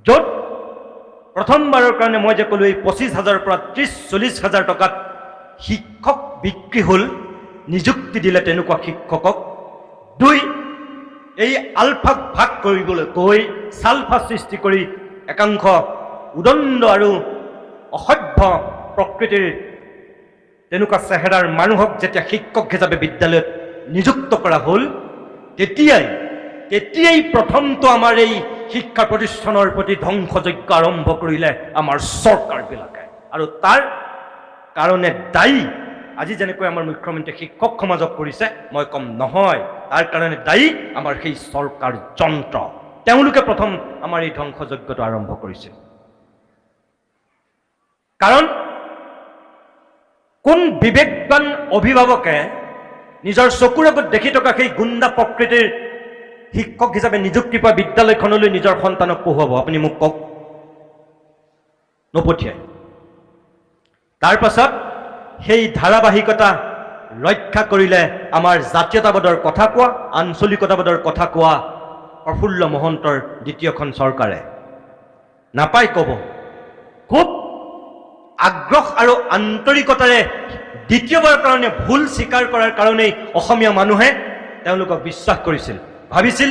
য'ত প্ৰথমবাৰৰ কাৰণে মই যে ক'লোঁ, এই 25 হাজাৰৰ পৰা 30-40 হাজাৰ টকাত শিক্ষক বিক্ৰী হ'ল, নিযুক্তি দিলে তেনেকুৱা শিক্ষকক। দুই, এই আলফাক ভাগ কৰিবলৈ গৈ ছালফা সৃষ্টি কৰি একাংশ উদণ্ড আৰু অসভ্য প্ৰকৃতিৰ তেনেকুৱা চেহেৰাৰ মানুহক যেতিয়া শিক্ষক হিচাপে বিদ্যালয়ত নিযুক্ত কৰা হ'ল, তেতিয়াই তেতিয়াই প্ৰথমটো আমাৰ এই শিক্ষা প্ৰতিষ্ঠানৰ প্ৰতি ধ্বংসযজ্ঞ আৰম্ভ কৰিলে আমাৰ চৰকাৰবিলাকে। আৰু তাৰ কাৰণে দায়ী, আজি যেনেকৈ আমাৰ মুখ্যমন্ত্ৰীয়ে শিক্ষক সমাজক কৰিছে, মই ক'ম নহয়, তাৰ কাৰণে দায়ী আমাৰ সেই চৰকাৰ যন্ত্ৰ। তেওঁলোকে প্ৰথম আমাৰ এই ধ্বংসযজ্ঞটো আৰম্ভ কৰিছিল। কাৰণ কোন বিবেকবান অভিভাৱকে নিজৰ চকুৰ আগত দেখি থকা সেই গুণ্ডা প্ৰকৃতিৰ শিক্ষক হিচাপে নিযুক্তি পোৱা বিদ্যালয়খনলৈ নিজৰ সন্তানক পঢ়ুৱাব, আপুনি মোক কওক? নপঠিয়ায়। তাৰ পাছত সেই ধাৰাবাহিকতা ৰক্ষা কৰিলে আমাৰ জাতীয়তাবাদৰ কথা কোৱা, আঞ্চলিকতাবাদৰ কথা কোৱা প্ৰফুল্ল মহন্তৰ দ্বিতীয়খন চৰকাৰে। নাপায় ক'ব, খুব আগ্ৰহ আৰু আন্তৰিকতাৰে দ্বিতীয়বাৰৰ কাৰণে ভুল স্বীকাৰ কৰাৰ কাৰণেই অসমীয়া মানুহে তেওঁলোকক বিশ্বাস কৰিছিল। ভাবিছিল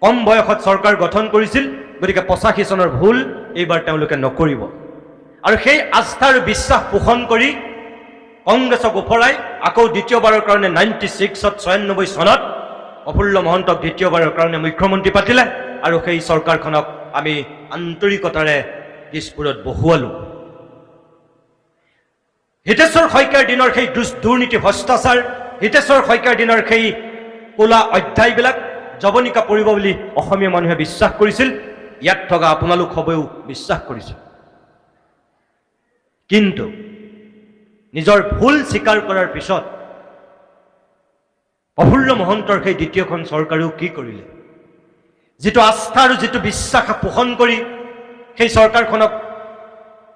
কম বয়সত চৰকাৰ গঠন কৰিছিল, গতিকে 85 চনৰ ভুল এইবাৰ তেওঁলোকে নকৰিব। আৰু সেই আস্থা আৰু বিশ্বাস পোষণ কৰি কংগ্ৰেছক ওফৰাই আকৌ দ্বিতীয়বাৰৰ কাৰণে 96ত, 96 চনত প্ৰফুল্ল মহন্তক দ্বিতীয়বাৰৰ কাৰণে মুখ্যমন্ত্ৰী পাতিলে আৰু সেই চৰকাৰখনক আমি আন্তৰিকতাৰে দিছপুৰত বহুৱালোঁ। হিতেশ্বৰ শইকীয়াৰ দিনৰ সেই দুৰ্নীতি, ভ্ৰষ্টাচাৰ, হিতেশ্বৰ শইকীয়াৰ দিনৰ সেই ক'লা অধ্যায়বিলাক জৱনিকা পৰিব বুলি অসমীয়া মানুহে বিশ্বাস কৰিছিল। ইয়াত থকা আপোনালোক সবেও বিশ্বাস কৰিছিল। কিন্তু নিজৰ ভুল স্বীকাৰ কৰাৰ পিছত প্ৰফুল্ল মহন্তৰ সেই দ্বিতীয়খন চৰকাৰেও কি কৰিলে? যিটো আস্থা আৰু যিটো বিশ্বাস পোষণ কৰি সেই চৰকাৰখনক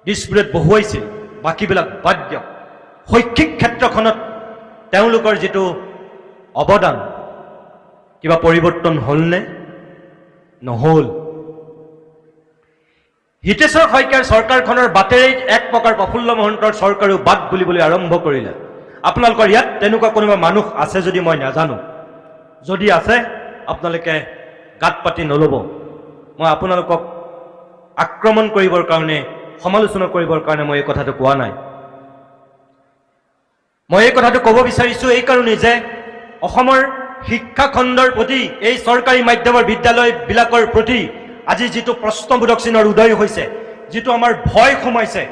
দিছপুৰত বহুৱাইছিল, বাকীবিলাক বাদ দিয়ক, শৈক্ষিক ক্ষেত্ৰখনত তেওঁলোকৰ যিটো অৱদান, কিবা পৰিৱৰ্তন হ'লনে? নহ'ল। হিতেশ্বৰ শইকীয়াৰ চৰকাৰখনৰ বাটেৰেই এক প্ৰকাৰ প্ৰফুল্ল মহন্তৰ চৰকাৰেও বাট বুলিবলৈ আৰম্ভ কৰিলে। আপোনালোকৰ ইয়াত তেনেকুৱা কোনোবা মানুহ আছে যদি মই নাজানো, যদি আছে আপোনালোকে গাত পাতি নল'ব। মই আপোনালোকক আক্ৰমণ কৰিবৰ কাৰণে, সমালোচনা কৰিবৰ কাৰণে মই এই কথাটো কোৱা নাই। মই এই কথাটো ক'ব বিচাৰিছোঁ এইকাৰণেই যে অসমৰ শিক্ষাখণ্ডৰ প্ৰতি, এই চৰকাৰী মাধ্যমৰ বিদ্যালয়বিলাকৰ প্ৰতি আজি যিটো প্ৰশ্নবোধক চিহ্নৰ উদয় হৈছে, যিটো আমাৰ ভয় সোমাইছে,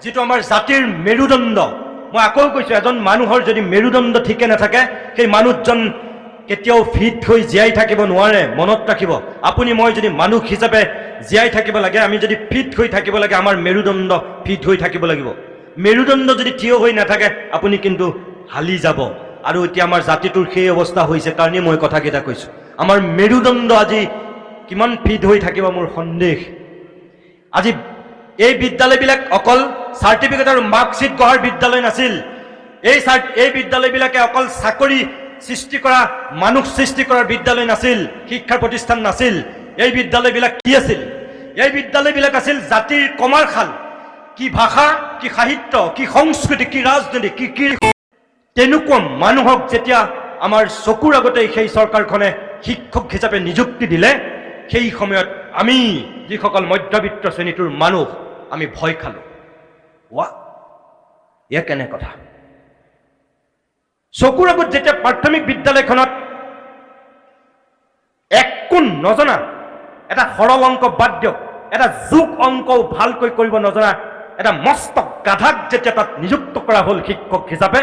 যিটো আমাৰ জাতিৰ মেৰুদণ্ড। মই আকৌ কৈছোঁ, এজন মানুহৰ যদি মেৰুদণ্ড ঠিকে নাথাকে, সেই মানুহজন কেতিয়াও ফিট হৈ জীয়াই থাকিব নোৱাৰে। মনত ৰাখিব, আপুনি মই যদি মানুহ হিচাপে জীয়াই থাকিব লাগে, আমি যদি ফিট হৈ থাকিব লাগে, আমাৰ মেৰুদণ্ড ফিট হৈ থাকিব লাগিব। মেৰুদণ্ড যদি থিয় হৈ নাথাকে, আপুনি কিন্তু হালি যাব। আৰু এতিয়া আমাৰ জাতিটোৰ সেই অৱস্থা হৈছে কাৰণেই মই কথাকেইটা কৈছোঁ। আমাৰ মেৰুদণ্ড আজি কিমান ফিট হৈ থাকিব মোৰ সন্দেহ। আজি এই বিদ্যালয়বিলাক অকল চাৰ্টিফিকেট আৰু মাৰ্কশ্বিট গঢ়াৰ বিদ্যালয় নাছিল। এই বিদ্যালয়বিলাকে অকল চাকৰি সৃষ্টি কৰা, মানুহ সৃষ্টি কৰাৰ বিদ্যালয় নাছিল, শিক্ষাৰ প্ৰতিষ্ঠান নাছিল। এই বিদ্যালয়বিলাক কি আছিল? এই বিদ্যালয়বিলাক আছিল জাতিৰ কমাৰশাল। কি ভাষা, কি সাহিত্য, কি সংস্কৃতি, কি ৰাজনীতি, কি কি তেনেকুৱা মানুহক যেতিয়া আমাৰ চকুৰ আগতে সেই চৰকাৰখনে শিক্ষক হিচাপে নিযুক্তি দিলে, সেই সময়ত আমি যিসকল মধ্যবিত্ত শ্ৰেণীটোৰ মানুহ, আমি ভয় খালোঁ। ৱা, এয়া কেনে কথা? চকুৰ আগত যেতিয়া প্ৰাথমিক বিদ্যালয়খনত একো নজনা, এটা সৰল অংক বাদ দিয়ক, এটা যোগ অংকও ভালকৈ কৰিব নজনা এটা মস্ত গাধাক যেতিয়া তাত নিযুক্ত কৰা হ'ল শিক্ষক হিচাপে,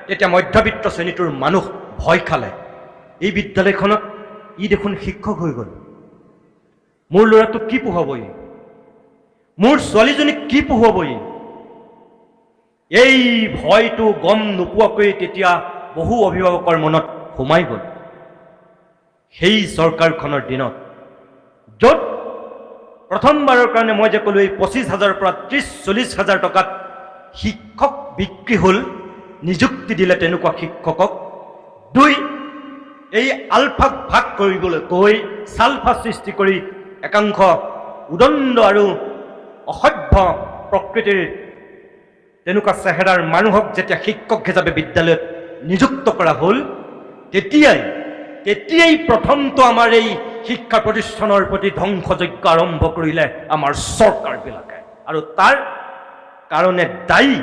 তেতিয়া মধ্যবিত্ত শ্ৰেণীটোৰ মানুহ ভয় খালে। এই বিদ্যালয়খনত ই দেখোন শিক্ষক হৈ গ'ল, মোৰ ল'ৰাটোক কি পঢ়ুৱাব ই? মোৰ ছোৱালীজনীক কি পঢ়ুৱাব ই? এই ভয়টো গম নোপোৱাকৈ তেতিয়া বহু অভিভাৱকৰ মনত সোমাই গ'ল। সেই চৰকাৰখনৰ দিনত, য'ত প্ৰথমবাৰৰ কাৰণে মই যে ক'লোঁ, এই 25 হাজাৰৰ পৰা 30-40 হাজাৰ টকাত শিক্ষক বিক্ৰী হ'ল, নিযুক্তি দিলে তেনেকুৱা শিক্ষকক। দুই, এই আলফাক ভাগ কৰিবলৈ গৈ ছালফা সৃষ্টি কৰি একাংশ উদণ্ড আৰু অসভ্য প্ৰকৃতিৰ তেনেকুৱা চেহেৰাৰ মানুহক যেতিয়া শিক্ষক হিচাপে বিদ্যালয়ত নিযুক্ত কৰা হ'ল, তেতিয়াই তেতিয়াই প্ৰথমটো আমাৰ এই শিক্ষা প্ৰতিষ্ঠানৰ প্ৰতি ধ্বংসযজ্ঞ আৰম্ভ কৰিলে আমাৰ চৰকাৰবিলাকে। আৰু তাৰ কাৰণে দায়ী,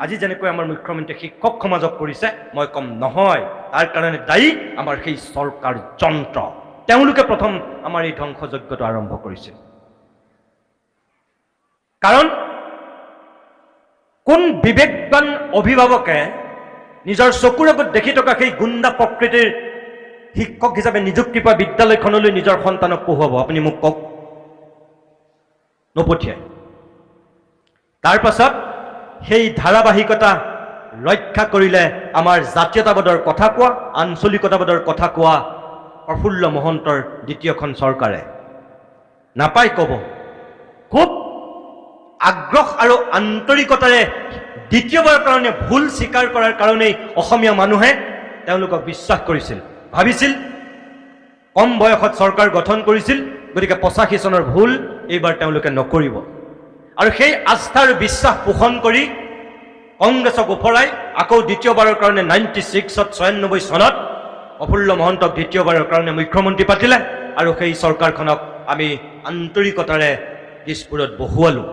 আজি যেনেকৈ আমাৰ মুখ্যমন্ত্ৰীয়ে শিক্ষক সমাজক কৰিছে, মই কম নহয়, তাৰ কাৰণে দায়ী আমাৰ সেই চৰকাৰ যন্ত্ৰ। তেওঁলোকে প্ৰথম আমাৰ এই ধ্বংসযজ্ঞটো আৰম্ভ কৰিছিল। কাৰণ কোন বিবেকবান অভিভাৱকে নিজৰ চকুৰ আগত দেখি থকা সেই গুণ্ডা প্ৰকৃতিৰ শিক্ষক হিচাপে নিযুক্তি পোৱা বিদ্যালয়খনলৈ নিজৰ সন্তানক পঢ়ুৱাব, আপুনি মোক কওক? নপঠিয়ায়। তাৰ পাছত সেই ধাৰাবাহিকতা ৰক্ষা কৰিলে আমাৰ জাতীয়তাবাদৰ কথা কোৱা, আঞ্চলিকতাবাদৰ কথা কোৱা প্ৰফুল্ল মহন্তৰ দ্বিতীয়খন চৰকাৰে। নাপায় ক'ব, খুব আগ্ৰহ আৰু আন্তৰিকতাৰে দ্বিতীয়বাৰৰ কাৰণে ভুল স্বীকাৰ কৰাৰ কাৰণেই অসমীয়া মানুহে তেওঁলোকক বিশ্বাস কৰিছিল। ভাবিছিল কম বয়সত চৰকাৰ গঠন কৰিছিল, গতিকে 85 চনৰ ভুল এইবাৰ তেওঁলোকে নকৰিব। আৰু সেই আস্থা আৰু বিশ্বাস পোষণ কৰি কংগ্ৰেছক ওফৰাই আকৌ দ্বিতীয়বাৰৰ কাৰণে 96ত, 96 চনত প্ৰফুল্ল মহন্তক দ্বিতীয়বাৰৰ কাৰণে মুখ্যমন্ত্ৰী পাতিলে আৰু সেই চৰকাৰখনক আমি আন্তৰিকতাৰে দিছপুৰত বহুৱালোঁ।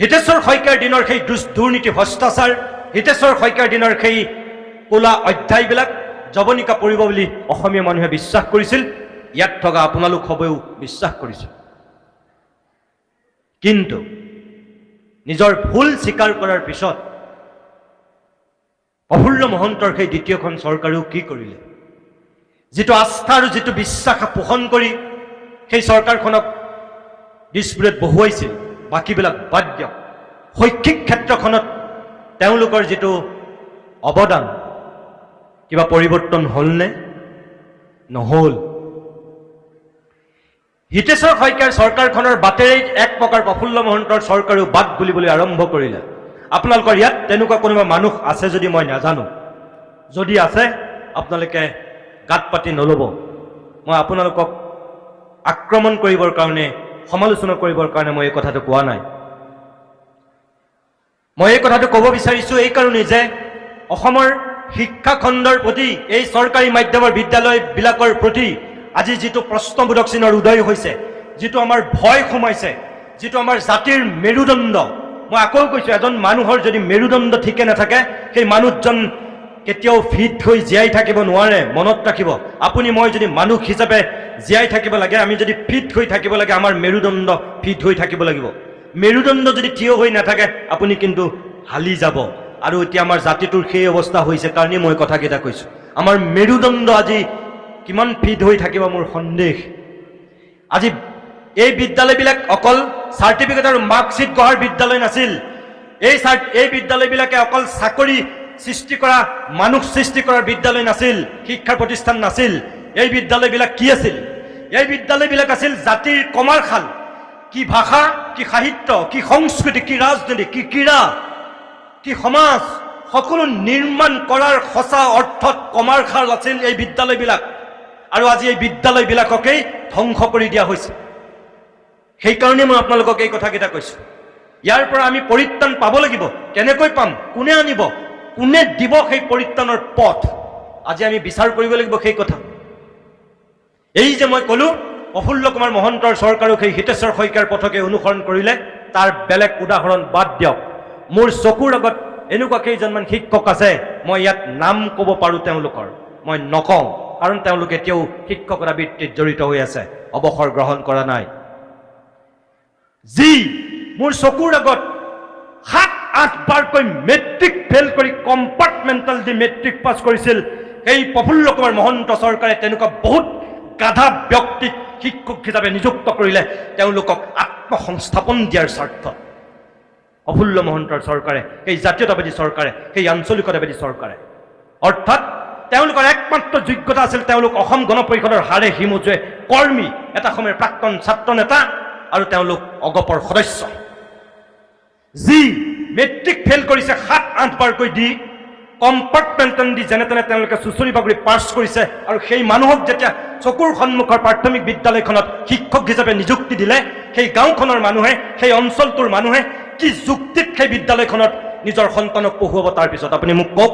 হিতেশ্বৰ শইকীয়াৰ দিনৰ সেই দুৰ্নীতি, ভ্ৰষ্টাচাৰ, হিতেশ্বৰ শইকীয়াৰ দিনৰ সেই ক'লা অধ্যায়বিলাক জৱনিকা পৰিব বুলি অসমীয়া মানুহে বিশ্বাস কৰিছিল। ইয়াত থকা আপোনালোক সবেও বিশ্বাস কৰিছিল। কিন্তু নিজৰ ভুল স্বীকাৰ কৰাৰ পিছত প্ৰফুল্ল মহন্তৰ সেই দ্বিতীয়খন চৰকাৰেও কি কৰিলে? যিটো আস্থা আৰু যিটো বিশ্বাস পোষণ কৰি সেই চৰকাৰখনক দিছপুৰত বহুৱাইছিল, বাকীবিলাক বাদ দিয়ক, শৈক্ষিক ক্ষেত্ৰখনত তেওঁলোকৰ যিটো অৱদান, কিবা পৰিৱৰ্তন হ'লনে? নহ'ল। হিতেশ্বৰ শইকীয়াৰ চৰকাৰখনৰ বাটেৰেই এক প্ৰকাৰ প্ৰফুল্ল মহন্তৰ চৰকাৰেও বাট বুলিবলৈ আৰম্ভ কৰিলে। আপোনালোকৰ ইয়াত তেনেকুৱা কোনোবা মানুহ আছে যদি মই নাজানো, যদি আছে আপোনালোকে গাত পাতি নল'ব। মই আপোনালোকক আক্ৰমণ কৰিবৰ কাৰণে, সমালোচনা কৰিবৰ কাৰণে মই এই কথাটো কোৱা নাই। মই এই কথাটো ক'ব বিচাৰিছোঁ এইকাৰণেই যে অসমৰ শিক্ষাখণ্ডৰ প্ৰতি, এই চৰকাৰী মাধ্যমৰ বিদ্যালয়বিলাকৰ প্ৰতি আজি যিটো প্ৰশ্নবোধক চিহ্নৰ উদয় হৈছে, যিটো আমাৰ ভয় সোমাইছে, যিটো আমাৰ জাতিৰ মেৰুদণ্ড। মই আকৌ কৈছোঁ, এজন মানুহৰ যদি মেৰুদণ্ড ঠিকে নাথাকে, সেই মানুহজন কেতিয়াও ফিট হৈ জীয়াই থাকিব নোৱাৰে। মনত ৰাখিব, আপুনি মই যদি মানুহ হিচাপে জীয়াই থাকিব লাগে, আমি যদি ফিট হৈ থাকিব লাগে, আমাৰ মেৰুদণ্ড ফিট হৈ থাকিব লাগিব। মেৰুদণ্ড যদি থিয় হৈ নাথাকে, আপুনি কিন্তু হালি যাব। আৰু এতিয়া আমাৰ জাতিটোৰ সেই অৱস্থা হৈছে কাৰণেই মই কথাকেইটা কৈছোঁ। আমাৰ মেৰুদণ্ড আজি কিমান ফিট হৈ থাকিব, মোৰ সন্দেহ। আজি এই বিদ্যালয়বিলাক অকল চাৰ্টিফিকেট আৰু মাৰ্কশ্বিট গঢ়াৰ বিদ্যালয় নাছিল। এই বিদ্যালয়বিলাকে অকল চাকৰি সৃষ্টি কৰা, মানুহ সৃষ্টি কৰাৰ বিদ্যালয় নাছিল, শিক্ষাৰ প্ৰতিষ্ঠান নাছিল। এই বিদ্যালয়বিলাক কি আছিল? এই বিদ্যালয়বিলাক আছিল জাতিৰ কমাৰশাল। কি ভাষা, কি সাহিত্য, কি সংস্কৃতি, কি ৰাজনীতি, কি ক্ৰীড়া, কি সমাজ, সকলো নিৰ্মাণ কৰাৰ সঁচা অৰ্থত কমাৰশাল আছিল এই বিদ্যালয়বিলাক। আৰু আজি এই বিদ্যালয়বিলাককেই ধ্বংস কৰি দিয়া হৈছে। সেইকাৰণে মই আপোনালোকক এই কথাকেইটা কৈছোঁ। ইয়াৰ পৰা আমি পৰিত্ৰাণ পাব লাগিব। কেনেকৈ পাম? কোনে আনিব? কোনে দিব সেই পৰিত্ৰাণৰ পথ? আজি আমি বিচাৰ কৰিব লাগিব সেই কথা। এই যে মই ক'লো, প্ৰফুল্ল কুমাৰ মহন্তৰ চৰকাৰেও সেই হিতেশ্বৰ শইকীয়াৰ পথকে অনুসৰণ কৰিলে, তাৰ বেলেগ উদাহৰণ বাদ দিয়ক। মোৰ চকুৰ আগত এনেকুৱা কেইজনমান শিক্ষক আছে, মই ইয়াত নাম ক'ব পাৰোঁ তেওঁলোকৰ, মই নকওঁ, কাৰণ তেওঁলোক এতিয়াও শিক্ষকতা বৃত্তিত জড়িত হৈ আছে, অৱসৰ গ্ৰহণ কৰা নাই। যি মোৰ চকুৰ আগত সাত আঠবাৰকৈ মেট্ৰিক ফেইল কৰি কম্পাৰ্টমেণ্টেল দি মেট্ৰিক পাছ কৰিছিল, সেই প্ৰফুল্ল কুমাৰ মহন্ত চৰকাৰে তেনেকুৱা বহুত গাধা ব্যক্তিক শিক্ষক হিচাপে নিযুক্ত কৰিলে, তেওঁলোকক আত্মসংস্থাপন দিয়াৰ স্বাৰ্থত। প্ৰফুল্ল মহন্তৰ চৰকাৰে, সেই জাতীয়তাবাদী চৰকাৰে, সেই আঞ্চলিকতাবাদী চৰকাৰে, অৰ্থাৎ তেওঁলোকৰ একমাত্ৰ যোগ্যতা আছিল তেওঁলোক অসম গণ পৰিষদৰ হাড়ে হিমজুৱে কৰ্মী, এটা সময়ৰ প্ৰাক্তন ছাত্ৰ নেতা আৰু তেওঁলোক অগপৰ সদস্য। যি মেট্ৰিক ফেইল কৰিছে সাত আঠবাৰকৈ দি, কম্পাৰ্টমেণ্টেল দি যেনে তেনে তেওঁলোকে চুচৰি বাগৰি পাছ কৰিছে, আৰু সেই মানুহক যেতিয়া চকুৰ সন্মুখৰ প্ৰাথমিক বিদ্যালয়খনত শিক্ষক হিচাপে নিযুক্তি দিলে, সেই গাঁওখনৰ মানুহে, সেই অঞ্চলটোৰ মানুহে কি যুক্তিত সেই বিদ্যালয়খনত নিজৰ সন্তানক পঢ়ুৱাব? তাৰপিছত আপুনি মোক কওক।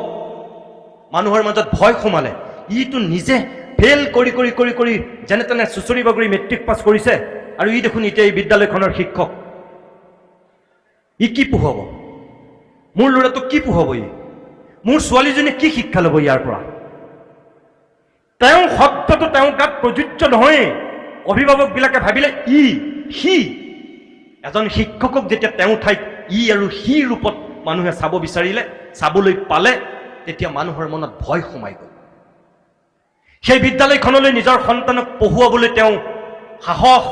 মানুহৰ মাজত ভয় সোমালে। ইটো নিজে ফেইল কৰি কৰি কৰি কৰি যেনে তেনে চুচৰি বাগৰি মেট্ৰিক পাছ কৰিছে আৰু ই দেখোন এতিয়া এই বিদ্যালয়খনৰ শিক্ষক। ই কি পঢ়ুৱাব মোৰ ল'ৰাটোক? কি পঢ়ুৱাব ই? মোৰ ছোৱালীজনীয়ে কি শিক্ষা ল'ব ইয়াৰ পৰা? তেওঁ শব্দটো তেওঁৰ গাত প্ৰযোজ্য নহয়েই। অভিভাৱকবিলাকে ভাবিলে ই, সি। এজন শিক্ষকক যেতিয়া তেওঁৰ ঠাইত ই আৰু সি ৰূপত মানুহে চাব বিচাৰিলে, চাবলৈ পালে, তেতিয়া মানুহৰ মনত ভয় সোমাই গ'ল। সেই বিদ্যালয়খনলৈ নিজৰ সন্তানক পঢ়ুৱাবলৈ তেওঁ সাহস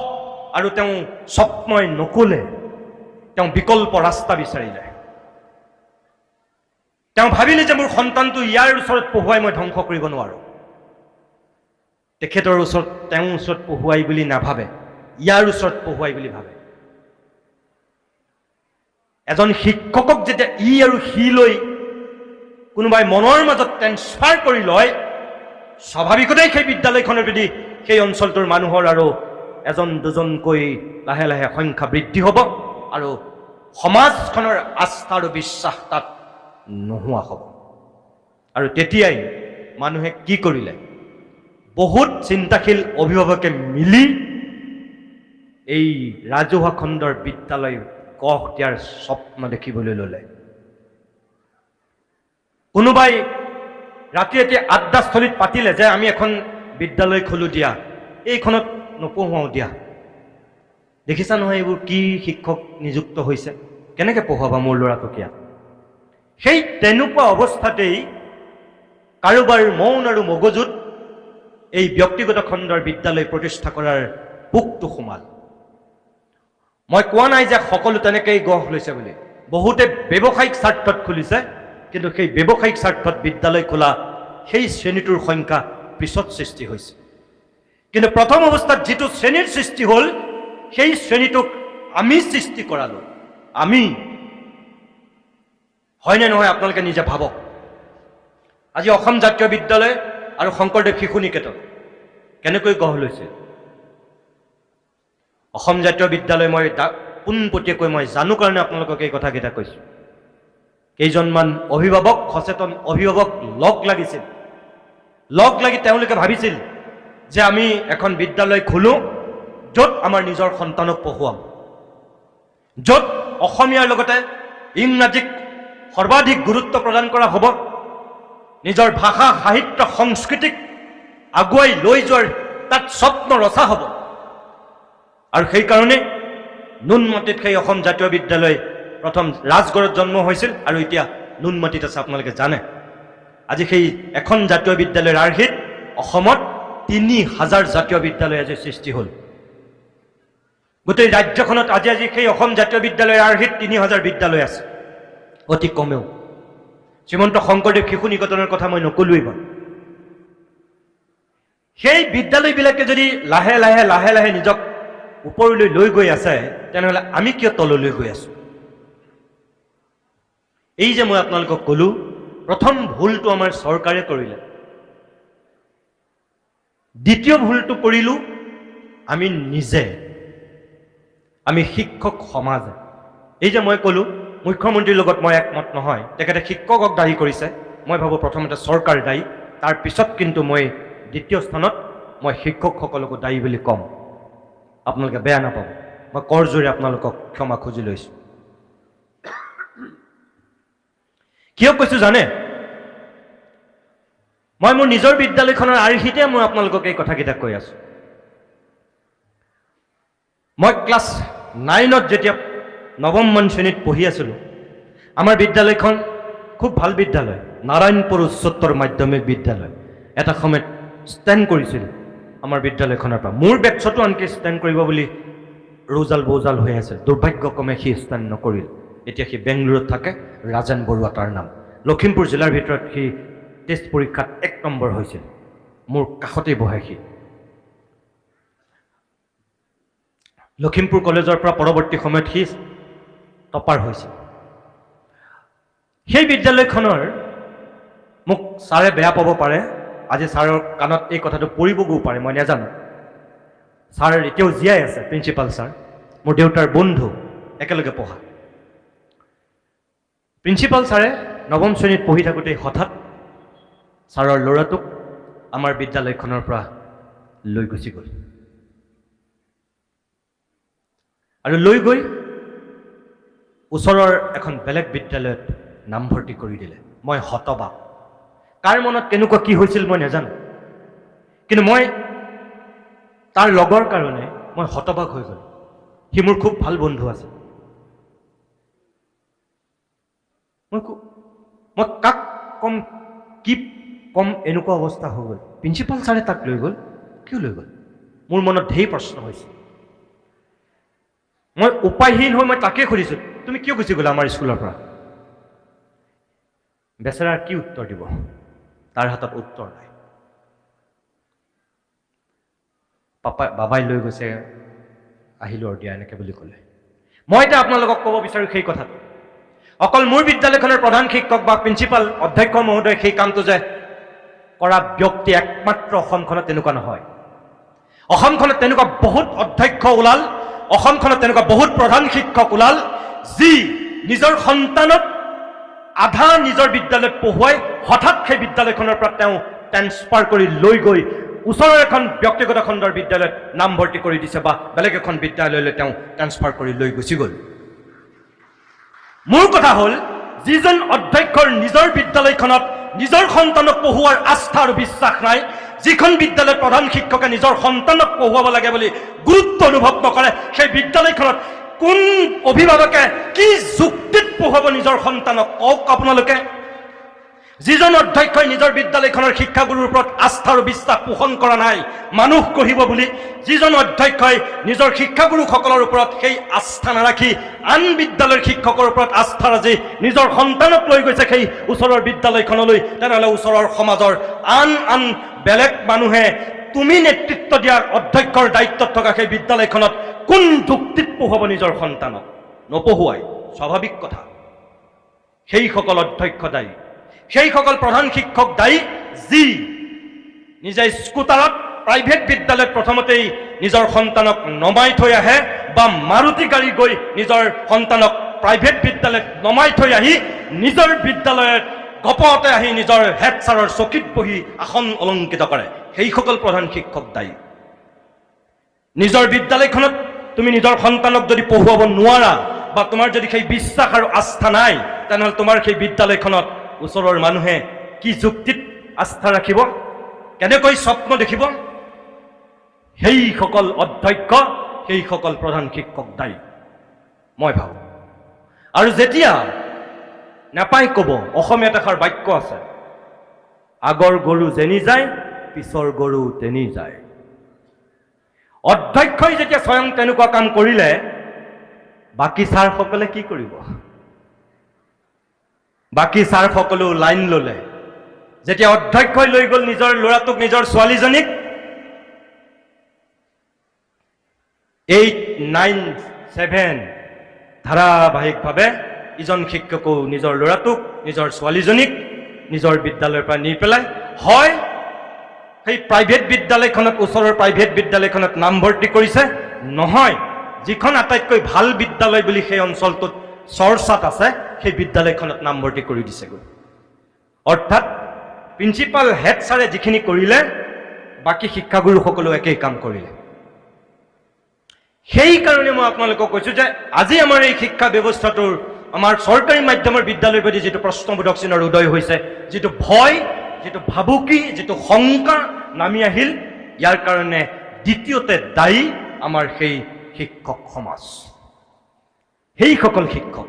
আৰু তেওঁ স্বপ্নই নকলে। তেওঁ বিকল্প ৰাস্তা বিচাৰিলে। তেওঁ ভাবিলে যে মোৰ সন্তানটো ইয়াৰ ওচৰত পঢ়ুৱাই মই ধ্বংস কৰিব নোৱাৰোঁ। তেখেতৰ ওচৰত, তেওঁৰ ওচৰত পঢ়ুৱাই বুলি নাভাবে, ইয়াৰ ওচৰত পঢ়ুৱাই বুলি ভাবে। এজন শিক্ষকক যেতিয়া ই আৰু সি লৈ কোনোবাই মনৰ মাজত ট্ৰেন্সফাৰ কৰি লয়, স্বাভাৱিকতেই সেই বিদ্যালয়খনৰ প্ৰতি সেই অঞ্চলটোৰ মানুহৰ আৰু এজন দুজনকৈ লাহে লাহে সংখ্যা বৃদ্ধি হ'ব আৰু সমাজখনৰ আস্থা আৰু বিশ্বাস তাত নোহোৱা হ'ব। আৰু তেতিয়াই মানুহে কি কৰিলে? বহুত চিন্তাশীল অভিভাৱকে মিলি এই ৰাজহুৱা খণ্ডৰ বিদ্যালয় গঢ় দিয়াৰ স্বপ্ন দেখিবলৈ ল'লে। কোনোবাই ৰাতি ৰাতি আড্ডাস্থলীত পাতিলে যে আমি এখন বিদ্যালয় খোলো দিয়া, এইখনত নপঢ়ুৱাওঁ দিয়া। দেখিছা নহয়, এইবোৰ কি শিক্ষক নিযুক্ত হৈছে? কেনেকৈ পঢ়ুৱাবা মোৰ ল'ৰাটোক ইয়াত? সেই তেনেকুৱা অৱস্থাতেই কাৰোবাৰ মন আৰু মগজুত এই ব্যক্তিগত খণ্ডৰ বিদ্যালয় প্ৰতিষ্ঠা কৰাৰ পোকটো সোমাল। মই কোৱা নাই যে সকলো তেনেকেই গঢ় লৈছে বুলি। বহুতে ব্যৱসায়িক স্বাৰ্থত খুলিছে, কিন্তু সেই ব্যৱসায়িক স্বাৰ্থত বিদ্যালয় খোলা সেই শ্ৰেণীটোৰ সংখ্যা পিছত সৃষ্টি হৈছে। কিন্তু প্ৰথম অৱস্থাত যিটো শ্ৰেণীৰ সৃষ্টি হ'ল, সেই শ্ৰেণীটোক আমি সৃষ্টি কৰালোঁ আমি। হয়নে নহয়, আপোনালোকে নিজে ভাবক। আজি অসম জাতীয় বিদ্যালয় আৰু শংকৰদেৱ শিশু নিকেতন কেনেকৈ গঢ় লৈছে? অসম জাতীয় বিদ্যালয় মই পোনপটীয়াকৈ মই জানো কাৰণে আপোনালোকক এই কথাকেইটা কৈছোঁ। কেইজনমান অভিভাৱক, সচেতন অভিভাৱক লগ লাগিছিল। লগ লাগি তেওঁলোকে ভাবিছিল যে আমি এখন বিদ্যালয় খোলোঁ, য'ত আমাৰ নিজৰ সন্তানক পঢ়ুৱাম, য'ত অসমীয়াৰ লগতে ইংৰাজীক সৰ্বাধিক গুৰুত্ব প্ৰদান কৰা হ'ব, নিজৰ ভাষা, সাহিত্য, সংস্কৃতিক আগুৱাই লৈ যোৱাৰ তাত স্বপ্ন ৰচা হ'ব। আৰু সেইকাৰণে নুনমাটিত সেই অসম জাতীয় বিদ্যালয় প্ৰথম ৰাজগড়ত জন্ম হৈছিল আৰু এতিয়া নুনমাটিত আছে, আপোনালোকে জানে। আজি সেই এখন জাতীয় বিদ্যালয়ৰ আৰ্হিত অসমত 3000 জাতীয় বিদ্যালয় আজি সৃষ্টি হ'ল। গোটেই ৰাজ্যখনত আজি আজি সেই অসম জাতীয় বিদ্যালয়ৰ আৰ্হিত 3000 বিদ্যালয় আছে অতি কমেও। শ্ৰীমন্ত শংকৰদেৱ শিশু নিকেতনৰ কথা মই নকলোৱেই বাৰু। সেই বিদ্যালয়বিলাকে যদি লাহে লাহে লাহে লাহে নিজক ওপৰলৈ লৈ গৈ আছে, তেনেহ'লে আমি কিয় তললৈ গৈ আছো? এই যে মই আপোনালোকক ক'লো, প্ৰথম ভুলটো আমাৰ চৰকাৰে কৰিলে, দ্বিতীয় ভুলটো কৰিলোঁ আমি নিজে, আমি শিক্ষক সমাজে। এই যে মই ক'লো, মুখ্যমন্ত্ৰীৰ লগত মই একমত নহয়, তেখেতে শিক্ষকক দায়ী কৰিছে। মই ভাবোঁ প্ৰথমতে চৰকাৰ দায়ী, তাৰপিছত কিন্তু মই দ্বিতীয় স্থানত মই শিক্ষকসকলকো দায়ী বুলি ক'ম। আপোনালোকে বেয়া নাপাব, মই কৰজোৰে আপোনালোকক ক্ষমা খুজি লৈছোঁ। কিয় কৈছোঁ জানে? মই মোৰ নিজৰ বিদ্যালয়খনৰ আৰ্হিতে মই আপোনালোকক এই কথাকেইটা কৈ আছোঁ। মই ক্লাছ 9ত যেতিয়া নৱমমান শ্ৰেণীত পঢ়ি আছিলোঁ, আমাৰ বিদ্যালয়খন খুব ভাল বিদ্যালয়, নাৰায়ণপুৰ উচ্চতৰ মাধ্যমিক বিদ্যালয়। এটা সময়ত ষ্টেণ্ড কৰিছিল আমাৰ বিদ্যালয়খনৰ পৰা। মোৰ বেটছতো আনকি ষ্টেণ্ড কৰিব বুলি ৰৌজাল বৌজাল হৈ আছিল। দুৰ্ভাগ্যক্ৰমে সি ষ্টেণ্ড নকৰিল। এতিয়া সি বেংগলোৰত থাকে, ৰাজেন বৰুৱা তাৰ নাম। লখিমপুৰ জিলাৰ ভিতৰত সি টেষ্ট পৰীক্ষাত 1 নম্বৰ হৈছিল। মোৰ কাষতেই বহে সি। লখিমপুৰ কলেজৰ পৰা পৰৱৰ্তী সময়ত সি টপাৰ হৈছিল। সেই বিদ্যালয়খনৰ, মোক ছাৰে বেয়া পাব পাৰে, আজি ছাৰৰ কাণত এই কথাটো পৰিবগৈও পাৰে, মই নাজানো। ছাৰ এতিয়াও জীয়াই আছে, প্ৰিন্সিপাল ছাৰ মোৰ দেউতাৰ বন্ধু, একেলগে পঢ়া। প্ৰিন্সিপাল ছাৰে নৱম শ্ৰেণীত পঢ়ি থাকোঁতেই হঠাৎ ছাৰৰ ল'ৰাটোক আমাৰ বিদ্যালয়খনৰ পৰা লৈ গুচি গ'ল আৰু লৈ গৈ ওচৰৰ এখন বেলেগ বিদ্যালয়ত নামভৰ্তি কৰি দিলে। মই হতবাক। কাৰ মনত কেনেকুৱা কি হৈছিল মই নাজানো, কিন্তু মই তাৰ লগৰ কাৰণে মই হতবাক হৈ গ'লো। সি মোৰ খুব ভাল বন্ধু আছে। মই কাক কম, কি কম, এনেকুৱা অৱস্থা হৈ গ'ল। প্ৰিন্সিপাল ছাৰে তাক লৈ গ'ল, কিয় লৈ গ'ল? মোৰ মনত ঢেৰ প্ৰশ্ন হৈছে। মই উপায়হীন হৈ মই তাকে সুধিছোঁ, তুমি কিয় গুচি গ'লা আমাৰ স্কুলৰ পৰা? বেচেৰাৰ কি উত্তৰ দিব, তাৰ হাতত উত্তৰ নাই। পাপা বাবাই লৈ গৈছে, আহিলোঁ আৰু দিয়া, এনেকৈ বুলি ক'লে। মই এতিয়া আপোনালোকক ক'ব বিচাৰোঁ সেই কথাটো, অকল মোৰ বিদ্যালয়খনৰ প্ৰধান শিক্ষক বা প্ৰিন্সিপাল অধ্যক্ষ মহোদয় সেই কামটো যে কৰা ব্যক্তি একমাত্ৰ অসমখনত তেনেকুৱা নহয়। অসমখনত তেনেকুৱা বহুত অধ্যক্ষ ওলাল, অসমখনত তেনেকুৱা বহুত প্ৰধান শিক্ষক ওলাল, যি নিজৰ সন্তানক আধা নিজৰ বিদ্যালয়ত পঢ়ুৱাই হঠাৎ সেই বিদ্যালয়খনৰ পৰা তেওঁ ট্ৰেন্সফাৰ কৰি লৈ গৈ ওচৰৰ এখন ব্যক্তিগত খণ্ডৰ বিদ্যালয়ত নামভৰ্তি কৰি দিছে বা বেলেগ এখন বিদ্যালয়লৈ তেওঁ ট্ৰেন্সফাৰ কৰি লৈ গুচি গ'ল। মোৰ কথা হ'ল, যিজন অধ্যক্ষৰ নিজৰ বিদ্যালয়খনত নিজৰ সন্তানক পঢ়ুৱাৰ আস্থা আৰু বিশ্বাস নাই, যিখন বিদ্যালয়ত প্ৰধান শিক্ষকে নিজৰ সন্তানক পঢ়ুৱাব লাগে বুলি গুৰুত্ব অনুভৱ নকৰে, সেই বিদ্যালয়খনত কোন অভিভাৱকে কি যুক্তিত পঢ়ুৱাব নিজৰ সন্তানক, কওক আপোনালোকে? যিজন অধ্যক্ষই নিজৰ বিদ্যালয়খনৰ শিক্ষাগুৰুৰ ওপৰত আস্থা আৰু বিশ্বাস পোষণ কৰা নাই মানুহ গঢ়িব বুলি, যিজন অধ্যক্ষই নিজৰ শিক্ষাগুৰুসকলৰ ওপৰত সেই আস্থা নাৰাখি আন বিদ্যালয়ৰ শিক্ষকৰ ওপৰত আস্থা ৰাখি নিজৰ সন্তানক লৈ গৈছে সেই ওচৰৰ বিদ্যালয়খনলৈ, তেনেহ'লে ওচৰৰ সমাজৰ আন আন বেলেগ মানুহে তুমি নেতৃত্ব দিয়াৰ অধ্যক্ষৰ দায়িত্বত থকা সেই বিদ্যালয়খনত কোন যুক্তিত পঢ়ুৱাব নিজৰ সন্তানক? নপঢ়ুৱাই, স্বাভাৱিক কথা। সেইসকল অধ্যক্ষ দায়ী, সেইসকল প্ৰধান শিক্ষক দায়ী, যি নিজে স্কুটাৰত প্ৰাইভেট বিদ্যালয়ত প্ৰথমতেই নিজৰ সন্তানক নমাই থৈ আহে বা মাৰুতি গাড়ী গৈ নিজৰ সন্তানক প্ৰাইভেট বিদ্যালয়ত নমাই থৈ আহি নিজৰ বিদ্যালয়ত গপতে আহি নিজৰ হেড ছাৰৰ চকীত বহি আসন অলংকৃত কৰে, সেইসকল প্ৰধান শিক্ষক দায়ী। নিজৰ বিদ্যালয়খনত তুমি নিজৰ সন্তানক যদি পঢ়ুৱাব নোৱাৰা বা তোমাৰ যদি সেই বিশ্বাস আৰু আস্থা নাই, তেনেহ'লে তোমাৰ সেই বিদ্যালয়খনত ওচৰৰ মানুহে কি যুক্তিত আস্থা ৰাখিব, কেনেকৈ স্বপ্ন দেখিব? সেইসকল অধ্যক্ষ, সেইসকল প্ৰধান শিক্ষক দায়ী, মই ভাবোঁ। আৰু যেতিয়া নাপায় ক'ব, অসমীয়াত এষাৰ বাক্য আছে, "আগৰ গৰু যেনি যায়, পিছৰ গৰু তেনি যায়।" অধ্যক্ষই যেতিয়া স্বয়ং তেনেকুৱা কাম কৰিলে, বাকী ছাৰসকলে কি কৰিব? বাকী ছাৰসকলেও লাইন ল'লে। যেতিয়া অধ্যক্ষই লৈ গ'ল নিজৰ ল'ৰাটোক, নিজৰ ছোৱালীজনীক, 8, 9, 7 ধাৰাবাহিকভাৱে ইজন শিক্ষকেও নিজৰ ল'ৰাটোক, নিজৰ ছোৱালীজনীক নিজৰ বিদ্যালয়ৰ পৰা নি পেলাই হয় সেই প্ৰাইভেট বিদ্যালয়খনত, ওচৰৰ প্ৰাইভেট বিদ্যালয়খনত নামভৰ্তি কৰিছে, নহয় যিখন আটাইতকৈ ভাল বিদ্যালয় বুলি সেই অঞ্চলটোত চৰ্চাত আছে, সেই বিদ্যালয়খনত নামভৰ্তি কৰি দিছেগৈ। অৰ্থাৎ প্ৰিন্সিপাল, হেড ছাৰে যিখিনি কৰিলে, বাকী শিক্ষাগুৰুসকলেও একেই কাম কৰিলে। সেইকাৰণে মই আপোনালোকক কৈছোঁ যে আজি আমাৰ এই শিক্ষা ব্যৱস্থাটোৰ, আমাৰ চৰকাৰী মাধ্যমৰ বিদ্যালয়ৰ প্ৰতি যিটো প্ৰশ্নবোধক চিহ্নৰ উদয় হৈছে, যিটো ভয়, যিটো ভাবুকি, যিটো শংকা নামি আহিল, ইয়াৰ কাৰণে দ্বিতীয়তে দায়ী আমাৰ সেই শিক্ষক সমাজ, সেইসকল শিক্ষক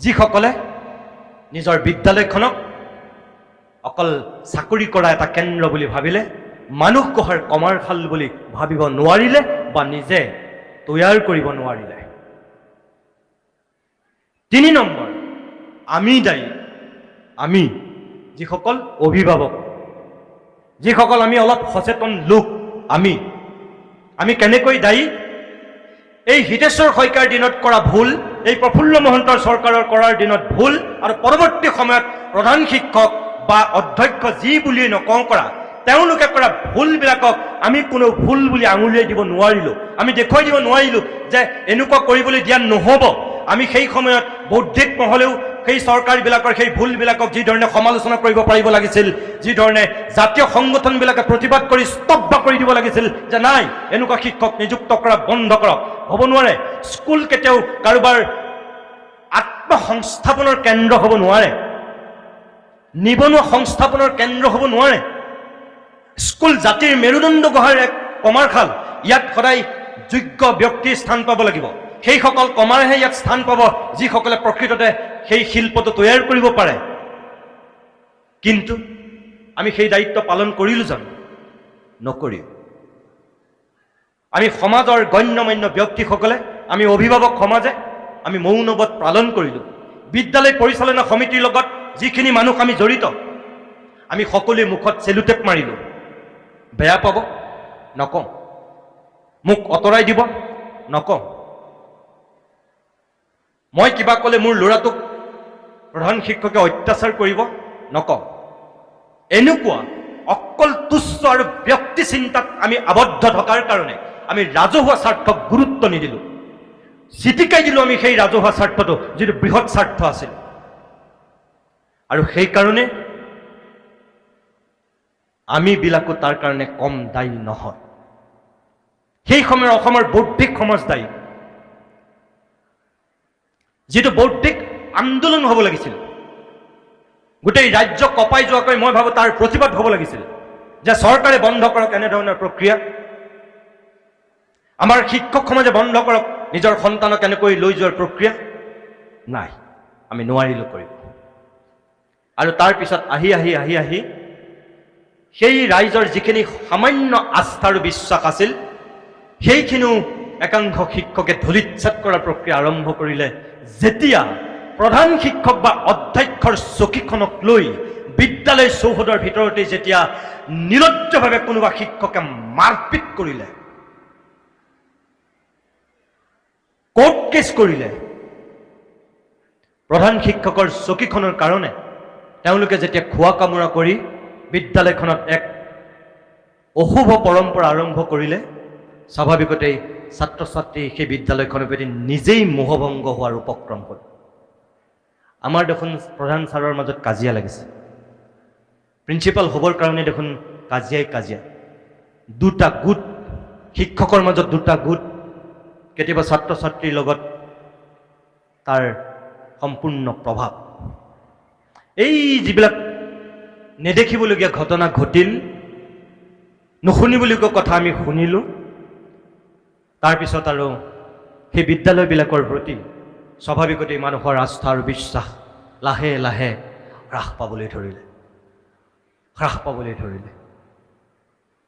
যিসকলে নিজৰ বিদ্যালয়খনক অকল চাকৰি কৰা এটা কেন্দ্ৰ বুলি ভাবিলে, মানুহ গঢ়াৰ কমাৰশাল বুলি ভাবিব নোৱাৰিলে বা নিজে তৈয়াৰ কৰিব নোৱাৰিলে। 3 নম্বৰ, আমি দায়ী। আমি যিসকল অভিভাৱক, যিসকল আমি অলপ সচেতন লোক, আমি কেনেকৈ দায়ী? এই হিতেশ্বৰ শইকীয়াৰ দিনত কৰা ভুল, এই প্ৰফুল্ল মহন্তৰ চৰকাৰৰ কৰাৰ দিনত ভুল আৰু পৰৱৰ্তী সময়ত প্ৰধান শিক্ষক বা অধ্যক্ষ যি বুলিয়েই নকওঁ কৰা, তেওঁলোকে কৰা ভুলবিলাকক আমি কোনো ভুল বুলি আঙুলিয়াই দিব নোৱাৰিলোঁ। আমি দেখুৱাই দিব নোৱাৰিলোঁ যে এনেকুৱা কৰিবলৈ দিয়া নহ'ব। আমি সেই সময়ত বৌদ্ধিক মহলেও সেই চৰকাৰবিলাকৰ সেই ভুলবিলাকক যিধৰণে সমালোচনা কৰিব পাৰিব লাগিছিল, যিধৰণে জাতীয় সংগঠনবিলাকে প্ৰতিবাদ কৰি স্তব্ধ কৰি দিব লাগিছিল যে নাই, এনেকুৱা শিক্ষক নিযুক্ত কৰা বন্ধ কৰক, হ'ব নোৱাৰে। স্কুল কেতিয়াও কাৰোবাৰ আত্মসংস্থাপনৰ কেন্দ্ৰ হ'ব নোৱাৰে, নিবনুৱা সংস্থাপনৰ কেন্দ্ৰ হ'ব নোৱাৰে। স্কুল জাতিৰ মেৰুদণ্ড গঢ়াৰ এক কমাৰশাল। ইয়াত সদায় যোগ্য ব্যক্তিৰ স্থান পাব লাগিব। সেইসকল কমাৰহে ইয়াত স্থান পাব যিসকলে প্ৰকৃততে সেই শিল্পটো তৈয়াৰ কৰিব পাৰে। কিন্তু আমি সেই দায়িত্ব পালন কৰিলোঁ জানো? নকৰিলোঁ। আমি সমাজৰ গণ্যমান্য ব্যক্তিসকলে, আমি অভিভাৱক সমাজে আমি মৌনব্ৰত পালন কৰিলোঁ। বিদ্যালয় পৰিচালনা সমিতিৰ লগত যিখিনি মানুহ আমি জড়িত, আমি সকলোৱে মুখত চেলুটেপ মাৰিলোঁ। বেয়া পাব, নকওঁ। মোক আঁতৰাই দিব, নকওঁ। মই কিবা ক'লে মোৰ ল'ৰাটোক প্ৰধান শিক্ষকে অত্যাচাৰ কৰিব, নকওঁ। এনেকুৱা অকল তুচ্ছ আৰু ব্যক্তি চিন্তাত আমি আবদ্ধ থকাৰ কাৰণে আমি ৰাজহুৱা স্বাৰ্থক গুৰুত্ব নিদিলোঁ। চিটিকাই দিলোঁ আমি সেই ৰাজহুৱা স্বাৰ্থটো, যিটো বৃহৎ স্বাৰ্থ আছিল। আৰু সেইকাৰণে আমিবিলাকো তাৰ কাৰণে কম দায়ী নহয়। সেই সময়ৰ অসমৰ বৌদ্ধিক সমাজ দায়ী। যিটো বৌদ্ধিক আন্দোলন হ'ব লাগিছিল, গোটেই ৰাজ্য কঁপাই যোৱাকৈ মই ভাবোঁ তাৰ প্ৰতিবাদ হ'ব লাগিছিল যে চৰকাৰে বন্ধ কৰক এনেধৰণৰ প্ৰক্ৰিয়া, আমাৰ শিক্ষক সমাজে বন্ধ কৰক নিজৰ সন্তানক এনেকৈ লৈ যোৱাৰ প্ৰক্ৰিয়া। নাই, আমি নোৱাৰিলোঁ কৰিব। আৰু তাৰপিছত আহি আহি আহি আহি সেই ৰাইজৰ যিখিনি সামান্য আস্থা আৰু বিশ্বাস আছিল, সেইখিনিও একাংশ শিক্ষকে ধূলিসাৎ কৰাৰ প্ৰক্ৰিয়া আৰম্ভ কৰিলে, যেতিয়া প্ৰধান শিক্ষক বা অধ্যক্ষৰ চকীখনক লৈ বিদ্যালয় চৌহদৰ ভিতৰতে যেতিয়া নিৰ্লজ্জভাৱে কোনোবা শিক্ষকে মাৰপিট কৰিলে, কোৰ্ট কেছ কৰিলে, প্ৰধান শিক্ষকৰ চকীখনৰ কাৰণে তেওঁলোকে যেতিয়া খোৱা কামোৰা কৰি বিদ্যালয়খনত এক অশুভ পৰম্পৰা আৰম্ভ কৰিলে, স্বাভাৱিকতেই ছাত্ৰ ছাত্ৰী সেই বিদ্যালয়খনৰ প্ৰতি নিজেই মোহভংগ হোৱাৰ উপক্ৰম হ'ল। আমাৰ দেখোন প্ৰধান ছাৰৰ মাজত কাজিয়া লাগিছে, প্ৰিন্সিপাল হ'বৰ কাৰণে দেখোন কাজিয়াই কাজিয়া, দুটা গোট, শিক্ষকৰ মাজত দুটা গোট, কেতিয়াবা ছাত্ৰ ছাত্ৰীৰ লগত তাৰ সম্পূৰ্ণ প্ৰভাৱ। এই যিবিলাক নেদেখিবলগীয়া ঘটনা ঘটিল, নুশুনিবলগীয়া কথা আমি শুনিলোঁ, তাৰপিছত আৰু সেই বিদ্যালয়বিলাকৰ প্ৰতি স্বাভাৱিকতেই মানুহৰ আস্থা আৰু বিশ্বাস লাহে লাহে হ্ৰাস পাবলৈ ধৰিলে, হ্ৰাস পাবলৈ ধৰিলে।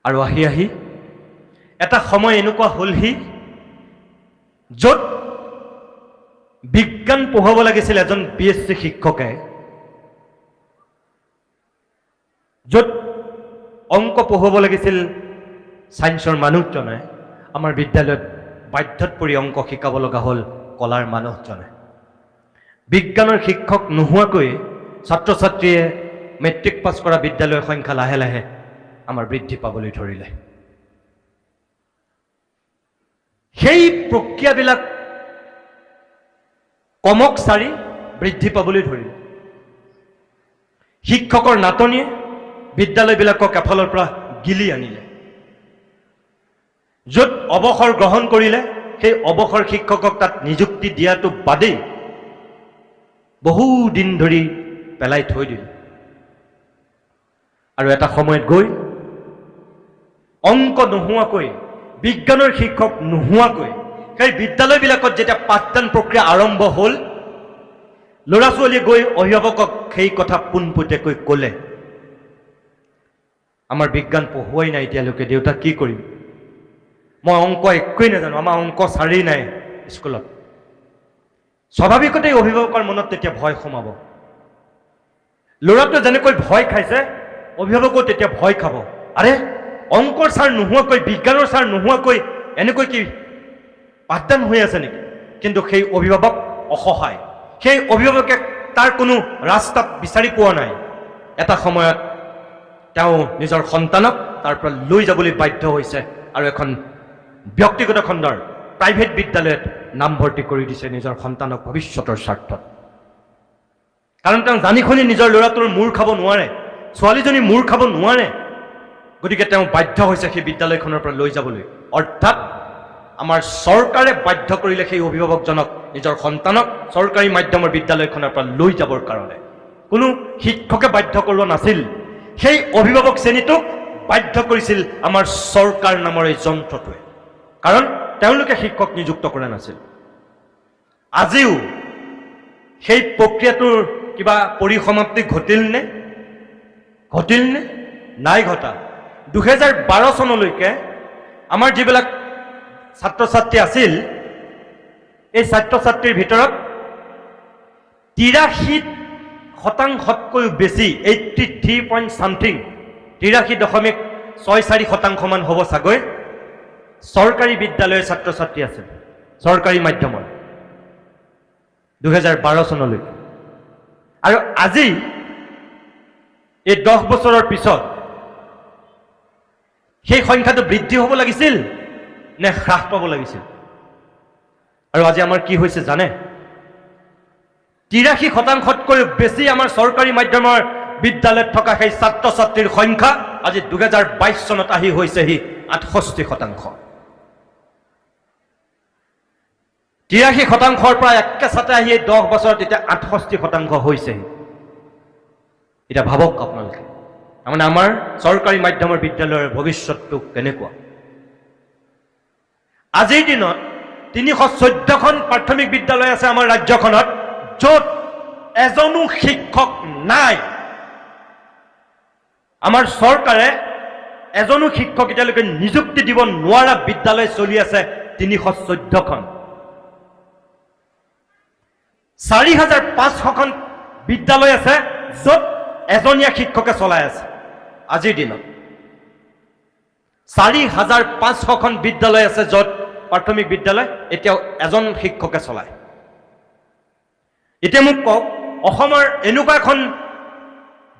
আৰু আহি আহি এটা সময় এনেকুৱা হ'লহি, য'ত বিজ্ঞান পঢ়াব লাগিছিল এজন বিএছচি শিক্ষকে, য'ত অংক পঢ়াব লাগিছিল ছায়েন্সৰ মানুহজনে, আমাৰ বিদ্যালয়ত বাধ্যত পৰি অংক শিকাব লগা হ'ল কলাৰ মানুহজনে। বিজ্ঞানৰ শিক্ষক নোহোৱাকৈ ছাত্ৰ ছাত্ৰীয়ে মেট্ৰিক পাছ কৰা বিদ্যালয়ৰ সংখ্যা লাহে লাহে আমাৰ বৃদ্ধি পাবলৈ ধৰিলে। সেই প্ৰক্ৰিয়াবিলাক কমক চাৰি বৃদ্ধি পাবলৈ ধৰিলে। শিক্ষকৰ নাটনিয়ে বিদ্যালয়বিলাকক এফালৰ পৰা গিলি আনিলে। য'ত অৱসৰ গ্ৰহণ কৰিলে, সেই অৱসৰ শিক্ষকক তাত নিযুক্তি দিয়াটো বাদেই বহুদিন ধৰি পেলাই থৈ দিলে। আৰু এটা সময়ত গৈ অংক নোহোৱাকৈ, বিজ্ঞানৰ শিক্ষক নোহোৱাকৈ সেই বিদ্যালয়বিলাকত যেতিয়া পাঠদান প্ৰক্ৰিয়া আৰম্ভ হ'ল, ল'ৰা ছোৱালীয়ে গৈ অভিভাৱকক সেই কথা পোনপটীয়াকৈ ক'লে, আমাৰ বিজ্ঞান পঢ়ুৱাই নাই এতিয়ালৈকে দেউতা, কি কৰিম? মই অংক একোৱেই নাজানো, আমাৰ অংক ছাৰেই নাই স্কুলত। স্বাভাৱিকতেই অভিভাৱকৰ মনত তেতিয়া ভয় সোমাব। ল'ৰাটোৱে যেনেকৈ ভয় খাইছে, অভিভাৱকেও তেতিয়া ভয় খাব। আৰে, অংকৰ ছাৰ নোহোৱাকৈ, বিজ্ঞানৰ ছাৰ নোহোৱাকৈ এনেকৈ কি পাঠদান হৈ আছে নেকি? কিন্তু সেই অভিভাৱক অসহায়। সেই অভিভাৱকে তাৰ কোনো ৰাস্তা বিচাৰি পোৱা নাই। এটা সময়ত তেওঁ নিজৰ সন্তানক তাৰ পৰা লৈ যাবলৈ বাধ্য হৈছে আৰু এখন ব্যক্তিগত খণ্ডৰ প্ৰাইভেট বিদ্যালয়ত নামভৰ্তি কৰি দিছে নিজৰ সন্তানক ভৱিষ্যতৰ স্বাৰ্থত। কাৰণ তেওঁ জানি শুনি নিজৰ ল'ৰাটোৰ মূৰ খাব নোৱাৰে, ছোৱালীজনী মূৰ খাব নোৱাৰে। গতিকে তেওঁ বাধ্য হৈছে সেই বিদ্যালয়খনৰ পৰা লৈ যাবলৈ। অৰ্থাৎ আমাৰ চৰকাৰে বাধ্য কৰিলে সেই অভিভাৱকজনক নিজৰ সন্তানক চৰকাৰী মাধ্যমৰ বিদ্যালয়খনৰ পৰা লৈ যাবৰ কাৰণে। কোনো শিক্ষকে বাধ্য কৰোৱা নাছিল, সেই অভিভাৱক শ্ৰেণীটোক বাধ্য কৰিছিল আমাৰ চৰকাৰ নামৰ এই যন্ত্ৰটোৱে। কাৰণ তেওঁলোকে শিক্ষক নিযুক্ত কৰা নাছিল। আজিও সেই প্ৰক্ৰিয়াটোৰ কিবা পৰিসমাপ্তি ঘটিল নে? ঘটিল নে? নাই ঘটা। 2012 চনলৈকে আমাৰ যিবিলাক ছাত্ৰ ছাত্ৰী আছিল, এই ছাত্ৰ ছাত্ৰীৰ ভিতৰত 83 শতাংশতকৈও বেছি, 83 পইণ্ট ছামথিং, 83.64 শতাংশমান হ'ব চাগৈ, চৰকাৰী বিদ্যালয়ৰ ছাত্ৰ ছাত্ৰী আছিল, চৰকাৰী মাধ্যমৰ, 2012 চনলৈকে। আৰু আজি এই 10 বছৰৰ পিছত সেই সংখ্যাটো বৃদ্ধি হ'ব লাগিছিল নে হ্ৰাস পাব লাগিছিল? আৰু আজি আমাৰ কি হৈছে জানে? 83 শতাংশতকৈ বেছি আমাৰ চৰকাৰী মাধ্যমৰ বিদ্যালয়ত থকা সেই ছাত্ৰ ছাত্ৰীৰ সংখ্যা আজি 2022 চনত আহি হৈছেহি 68 শতাংশ। 83 শতাংশৰ পৰা একেচাতে আহি এই 10 বছৰত এতিয়া 68 শতাংশ হৈছেহি। এতিয়া ভাবক আপোনালোকে, তাৰমানে আমাৰ চৰকাৰী মাধ্যমৰ বিদ্যালয়ৰ ভৱিষ্যতটো কেনেকুৱা? আজিৰ দিনত 314খন প্ৰাথমিক বিদ্যালয় আছে আমাৰ ৰাজ্যখনত, য'ত এজনো শিক্ষক নাই। আমাৰ চৰকাৰে এজনো শিক্ষক এতিয়ালৈকে নিযুক্তি দিব নোৱাৰা বিদ্যালয় চলি আছে 314খন। 4500খন বিদ্যালয় আছে য'ত এজনীয়া শিক্ষকে চলাই আছে। আজিৰ দিনত 4500খন বিদ্যালয় আছে য'ত প্ৰাথমিক বিদ্যালয় এতিয়াও এজন শিক্ষকে চলায়। এতিয়া মোক কওক, অসমৰ এনেকুৱা এখন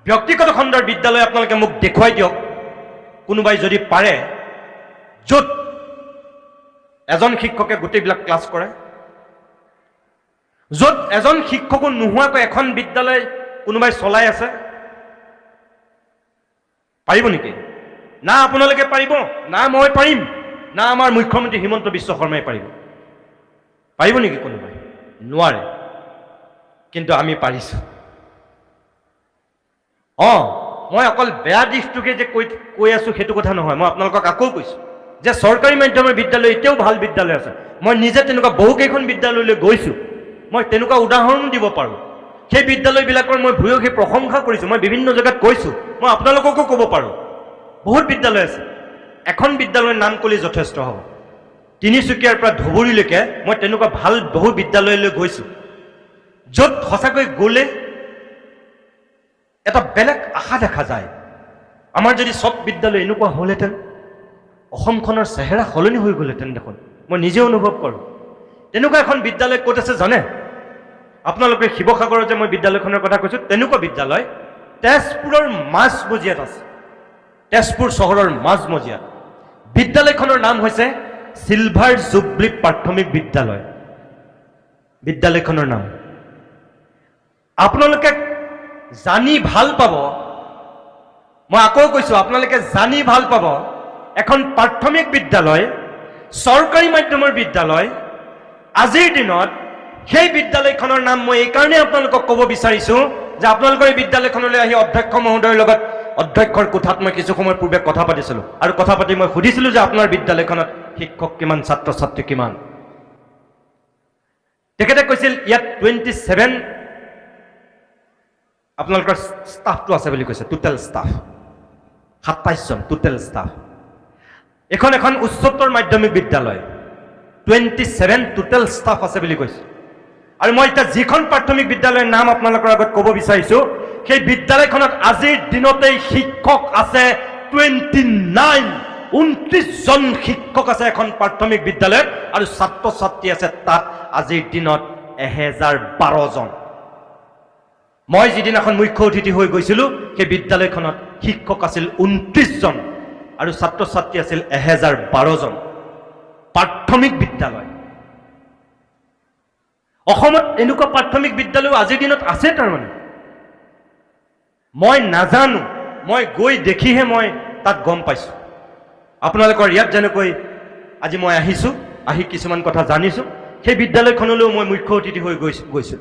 ব্যক্তিগত খণ্ডৰ বিদ্যালয় আপোনালোকে মোক দেখুৱাই দিয়ক, কোনোবাই যদি পাৰে, য'ত এজন শিক্ষকে গোটেইবিলাক ক্লাছ কৰে, য'ত এজন শিক্ষকো নোহোৱাকৈ এখন বিদ্যালয় কোনোবাই চলাই আছে, পাৰিব নেকি? না আপোনালোকে পাৰিব, না মই পাৰিম, না আমাৰ মুখ্যমন্ত্ৰী হিমন্ত বিশ্ব শৰ্মাই পাৰিব। পাৰিব নেকি কোনোবাই? নোৱাৰে। কিন্তু আমি পাৰিছোঁ। মই অকল বেয়া দিশটোকে যে কৈ কৈ আছোঁ, সেইটো কথা নহয়। মই আপোনালোকক আকৌ কৈছোঁ যে চৰকাৰী মাধ্যমৰ বিদ্যালয় এতিয়াও ভাল বিদ্যালয় আছে। মই নিজে তেনেকুৱা বহুকেইখন বিদ্যালয়লৈ গৈছোঁ। মই তেনেকুৱা উদাহৰণো দিব পাৰোঁ। সেই বিদ্যালয়বিলাকৰ মই ভূয়সী প্ৰশংসা কৰিছোঁ। মই বিভিন্ন জেগাত কৈছোঁ, মই আপোনালোককো ক'ব পাৰোঁ, বহুত বিদ্যালয় আছে। এখন বিদ্যালয়ৰ নাম ক'লে যথেষ্ট হ'ব। তিনিচুকীয়াৰ পৰা ধুবুৰীলৈকে মই তেনেকুৱা ভাল বহু বিদ্যালয়লৈ গৈছোঁ, য'ত সঁচাকৈ গ'লে এটা বেলেগ আশা দেখা যায়। আমাৰ যদি চব বিদ্যালয় এনেকুৱা হ'লহেঁতেন, অসমখনৰ চেহেৰা সলনি হৈ গ'লহেঁতেন দেখোন। মই নিজে অনুভৱ কৰোঁ। তেনেকুৱা এখন বিদ্যালয় ক'ত আছে জানে আপোনালোকে? শিৱসাগৰত যে মই বিদ্যালয়খনৰ কথা কৈছোঁ, তেনেকুৱা বিদ্যালয় তেজপুৰৰ মাজমজিয়াত আছে। তেজপুৰ চহৰৰ মাজমজিয়াত বিদ্যালয়খনৰ নাম হৈছে চিলভাৰ জুবলি প্ৰাথমিক বিদ্যালয়। বিদ্যালয়খনৰ নাম আপোনালোকে জানি ভাল পাব। মই আকৌ কৈছোঁ, আপোনালোকে জানি ভাল পাব, এখন প্ৰাথমিক বিদ্যালয়, চৰকাৰী মাধ্যমৰ বিদ্যালয়, আজিৰ দিনত সেই বিদ্যালয়খনৰ নাম মই এইকাৰণেই আপোনালোকক ক'ব বিচাৰিছোঁ যে আপোনালোকৰ এই বিদ্যালয়খনলৈ আহি অধ্যক্ষ মহোদয়ৰ লগত অধ্যক্ষৰ কোঠাত মই কিছু সময় পূৰ্বে কথা পাতিছিলোঁ আৰু কথা পাতি মই সুধিছিলোঁ যে আপোনাৰ বিদ্যালয়খনত শিক্ষক কিমান, ছাত্ৰ ছাত্ৰী কিমান? তেখেতে কৈছিল, ইয়াত 27 আপোনালোকৰ ষ্টাফটো আছে বুলি কৈছে। টোটেল ষ্টাফ 27জন টোটেল ষ্টাফ। এইখন এখন উচ্চতৰ মাধ্যমিক বিদ্যালয়, 27 টোটেল ষ্টাফ আছে বুলি কৈছে। আৰু মই এতিয়া যিখন প্ৰাথমিক বিদ্যালয়ৰ নাম আপোনালোকৰ আগত ক'ব বিচাৰিছোঁ, সেই বিদ্যালয়খনত আজিৰ দিনতেই শিক্ষক আছে 29। 29জন শিক্ষক আছে এখন প্ৰাথমিক বিদ্যালয়ত আৰু ছাত্ৰ ছাত্ৰী আছে তাত আজিৰ দিনত 1012জন। মই যিদিনাখন মুখ্য অতিথি হৈ গৈছিলোঁ, সেই বিদ্যালয়খনত শিক্ষক আছিল 29জন আৰু ছাত্ৰ ছাত্ৰী আছিল 1012জন। প্ৰাথমিক বিদ্যালয়। অসমত এনেকুৱা প্ৰাথমিক বিদ্যালয়ো আজিৰ দিনত আছে তাৰমানে। মই নাজানো, মই গৈ দেখিহে মই তাত গম পাইছোঁ। আপোনালোকৰ ইয়াত যেনেকৈ আজি মই আহিছোঁ, আহি কিছুমান কথা জানিছোঁ, সেই বিদ্যালয়খনলৈও মই মুখ্য অতিথি হৈ গৈছোঁ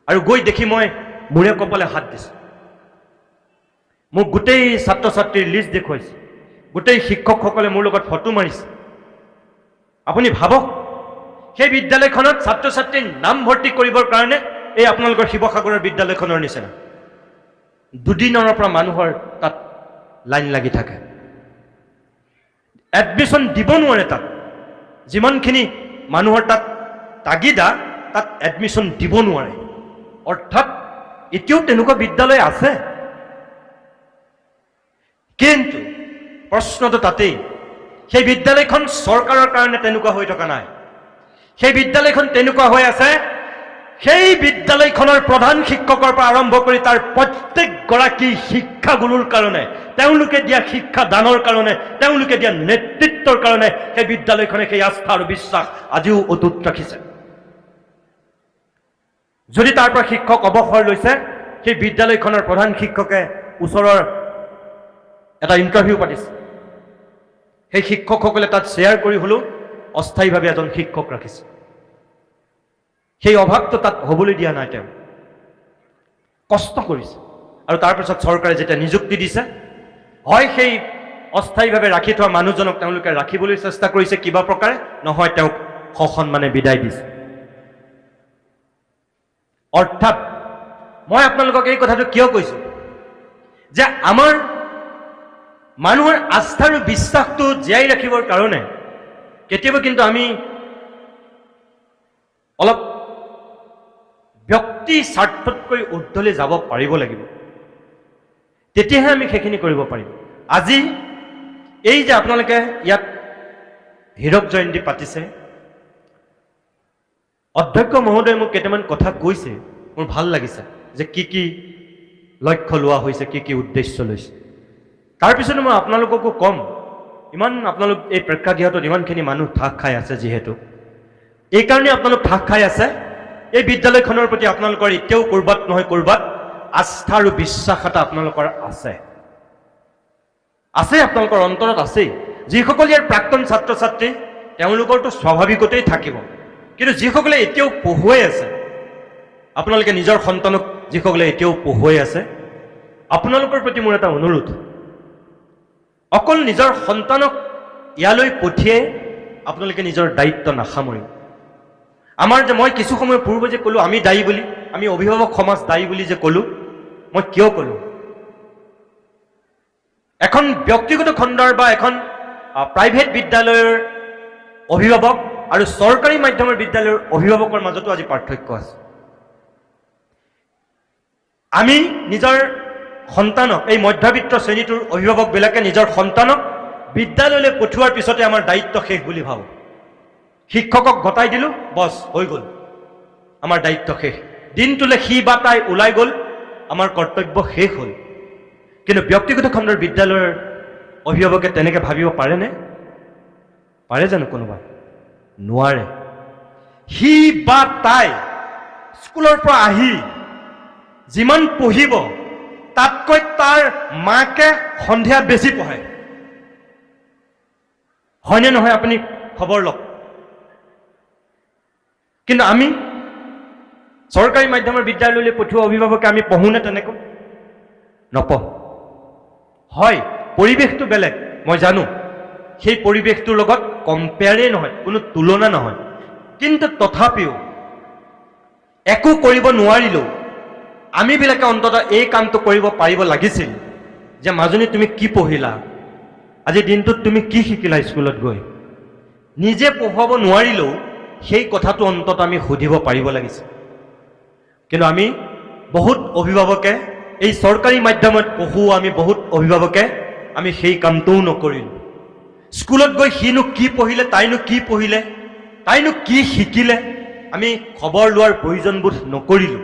আৰু গৈ দেখি মই মূৰে কপালে হাত দিছোঁ। মোক গোটেই ছাত্ৰ ছাত্ৰীৰ লিষ্ট দেখুৱাইছে, গোটেই শিক্ষকসকলে মোৰ লগত ফটো মাৰিছে। আপুনি ভাবক, সেই বিদ্যালয়খনত ছাত্ৰ ছাত্ৰীৰ নাম ভৰ্তি কৰিবৰ কাৰণে এই আপোনালোকৰ শিৱসাগৰৰ বিদ্যালয়খনৰ নিচিনা দুদিনৰ পৰা মানুহৰ তাত লাইন লাগি থাকে। এডমিশ্যন দিব নোৱাৰে তাত। যিমানখিনি মানুহৰ তাত তাগিদা, তাত এডমিশ্যন দিব নোৱাৰে। অৰ্থাৎ এতিয়াও তেনেকুৱা বিদ্যালয় আছে। কিন্তু প্ৰশ্নটো তাতেই, সেই বিদ্যালয়খন চৰকাৰৰ কাৰণে তেনেকুৱা হৈ থকা নাই। সেই বিদ্যালয়খন তেনেকুৱা হৈ আছে সেই বিদ্যালয়খনৰ প্ৰধান শিক্ষকৰ পৰা আৰম্ভ কৰি তাৰ প্ৰত্যেকগৰাকী শিক্ষাগুৰুৰ কাৰণে, তেওঁলোকে দিয়া শিক্ষা দানৰ কাৰণে, তেওঁলোকে দিয়া নেতৃত্বৰ কাৰণে সেই বিদ্যালয়খনে সেই আস্থা আৰু বিশ্বাস আজিও অটুট ৰাখিছে। যদি তাৰ পৰা শিক্ষক অৱসৰ লৈছে, সেই বিদ্যালয়খনৰ প্ৰধান শিক্ষকে ওচৰৰ এটা ইণ্টাৰভিউ পাতিছে। সেই শিক্ষকসকলে তাত শ্বেয়াৰ কৰি হ'লেও অস্থায়ীভাৱে এজন শিক্ষক ৰাখিছে। সেই অভাৱটো তাত হ'বলৈ দিয়া নাই। তেওঁ কষ্ট কৰিছে আৰু তাৰপিছত চৰকাৰে যেতিয়া নিযুক্তি দিছে, হয় সেই অস্থায়ীভাৱে ৰাখি থোৱা মানুহজনক তেওঁলোকে ৰাখিবলৈ চেষ্টা কৰিছে কিবা প্ৰকাৰে, নহয় তেওঁক সসন্মানে বিদায় দিছে। অৰ্থাৎ মই আপোনালোকক এই কথাটো কিয় কৈছোঁ যে আমাৰ মানুহৰ আস্থা আৰু বিশ্বাসটো জীয়াই ৰাখিবৰ কাৰণে কেতিয়াবা কিন্তু আমি অলপ ব্যক্তি স্বাৰ্থতকৈ ঊৰ্ধলৈ যাব পাৰিব লাগিব। তেতিয়াহে আমি সেইখিনি কৰিব পাৰিম। আজি এই যে আপোনালোকে ইয়াত হীৰক জয়ন্তী পাতিছে, অধ্যক্ষ মহোদয়ে মোক কেইটামান কথা কৈছে, মোৰ ভাল লাগিছে যে কি কি লক্ষ্য লোৱা হৈছে, কি কি উদ্দেশ্য লৈছে। তাৰপিছতে মই আপোনালোককো ক'ম। ইমান আপোনালোক এই প্ৰেক্ষাগৃহটোত ইমানখিনি মানুহ ঠাক খাই আছে, যিহেতু এইকাৰণে আপোনালোক ঠাক খাই আছে, এই বিদ্যালয়খনৰ প্ৰতি আপোনালোকৰ এতিয়াও ক'ৰবাত নহয় ক'ৰবাত আস্থা আৰু বিশ্বাস এটা আপোনালোকৰ আছে আছে, আপোনালোকৰ অন্তৰত আছেই। যিসকল ইয়াৰ প্ৰাক্তন ছাত্ৰ ছাত্ৰী, তেওঁলোকৰতো স্বাভাৱিকতেই থাকিব। কিন্তু যিসকলে এতিয়াও পঢ়ুৱাই আছে, আপোনালোকে নিজৰ সন্তানক যিসকলে এতিয়াও পঢ়ুৱাই আছে, আপোনালোকৰ প্ৰতি মোৰ এটা অনুৰোধ, অকল নিজৰ সন্তানক ইয়ালৈ পঠিয়াই আপোনালোকে নিজৰ দায়িত্ব নাসামৰিব। আমাৰ যে মই কিছু সময় পূৰ্বে যে ক'লোঁ আমি দায়ী বুলি, আমি অভিভাৱক সমাজ দায়ী বুলি যে ক'লোঁ, মই কিয় ক'লোঁ? এখন ব্যক্তিগত খণ্ডৰ বা এখন প্ৰাইভেট বিদ্যালয়ৰ অভিভাৱক আৰু চৰকাৰী মাধ্যমৰ বিদ্যালয়ৰ অভিভাৱকৰ মাজতো আজি পাৰ্থক্য আছে। আমি নিজৰ সন্তানক, এই মধ্যবিত্ত শ্ৰেণীটোৰ অভিভাৱকবিলাকে নিজৰ সন্তানক বিদ্যালয়লৈ পঠোৱাৰ পিছতে আমাৰ দায়িত্ব শেষ বুলি ভাবোঁ। শিক্ষকক গতাই দিলোঁ, বছ হৈ গ'ল, আমাৰ দায়িত্ব শেষ। দিনটোলৈ সি বা তাই ওলাই গ'ল, আমাৰ কৰ্তব্য শেষ হ'ল। কিন্তু ব্যক্তিগত খণ্ডৰ বিদ্যালয়ৰ অভিভাৱকে তেনেকৈ ভাবিব পাৰেনে? পাৰে জানো কোনোবা? নোৱাৰে। সি বা তাই স্কুলৰ পৰা আহি যিমান পঢ়িব, তাতকৈ তাৰ মাকে সন্ধিয়া বেছি পঢ়ে। হয়নে নহয় আপুনি খবৰ লওক। কিন্তু আমি চৰকাৰী মাধ্যমৰ বিদ্যালয়লৈ পঠোৱা অভিভাৱকে আমি পঢ়োনে তেনেকৈ? নপঢ়ো। হয়, পৰিৱেশটো বেলেগ, মই জানো। সেই পৰিৱেশটোৰ লগত কম্পেয়াৰেই নহয়, কোনো তুলনা নহয়। কিন্তু তথাপিও একো কৰিব নোৱাৰিলেও আমিবিলাকে অন্ততঃ এই কামটো কৰিব পাৰিব লাগিছিল যে মাজনী, তুমি কি পঢ়িলা আজি দিনটোত, তুমি কি শিকিলা স্কুলত গৈ? নিজে পঢ়ুৱাব নোৱাৰিলেও সেই কথাটো অন্ততঃ আমি সুধিব পাৰিব লাগিছিল। কিন্তু আমি বহুত অভিভাৱকে, এই চৰকাৰী মাধ্যমত পঢ়োঁ আমি বহুত অভিভাৱকে আমি সেই কামটোও নকৰিলোঁ। স্কুলত গৈ সিনো কি পঢ়িলে, তাইনো কি পঢ়িলে, তাইনো কি শিকিলে, আমি খবৰ লোৱাৰ প্ৰয়োজনবোধ নকৰিলোঁ।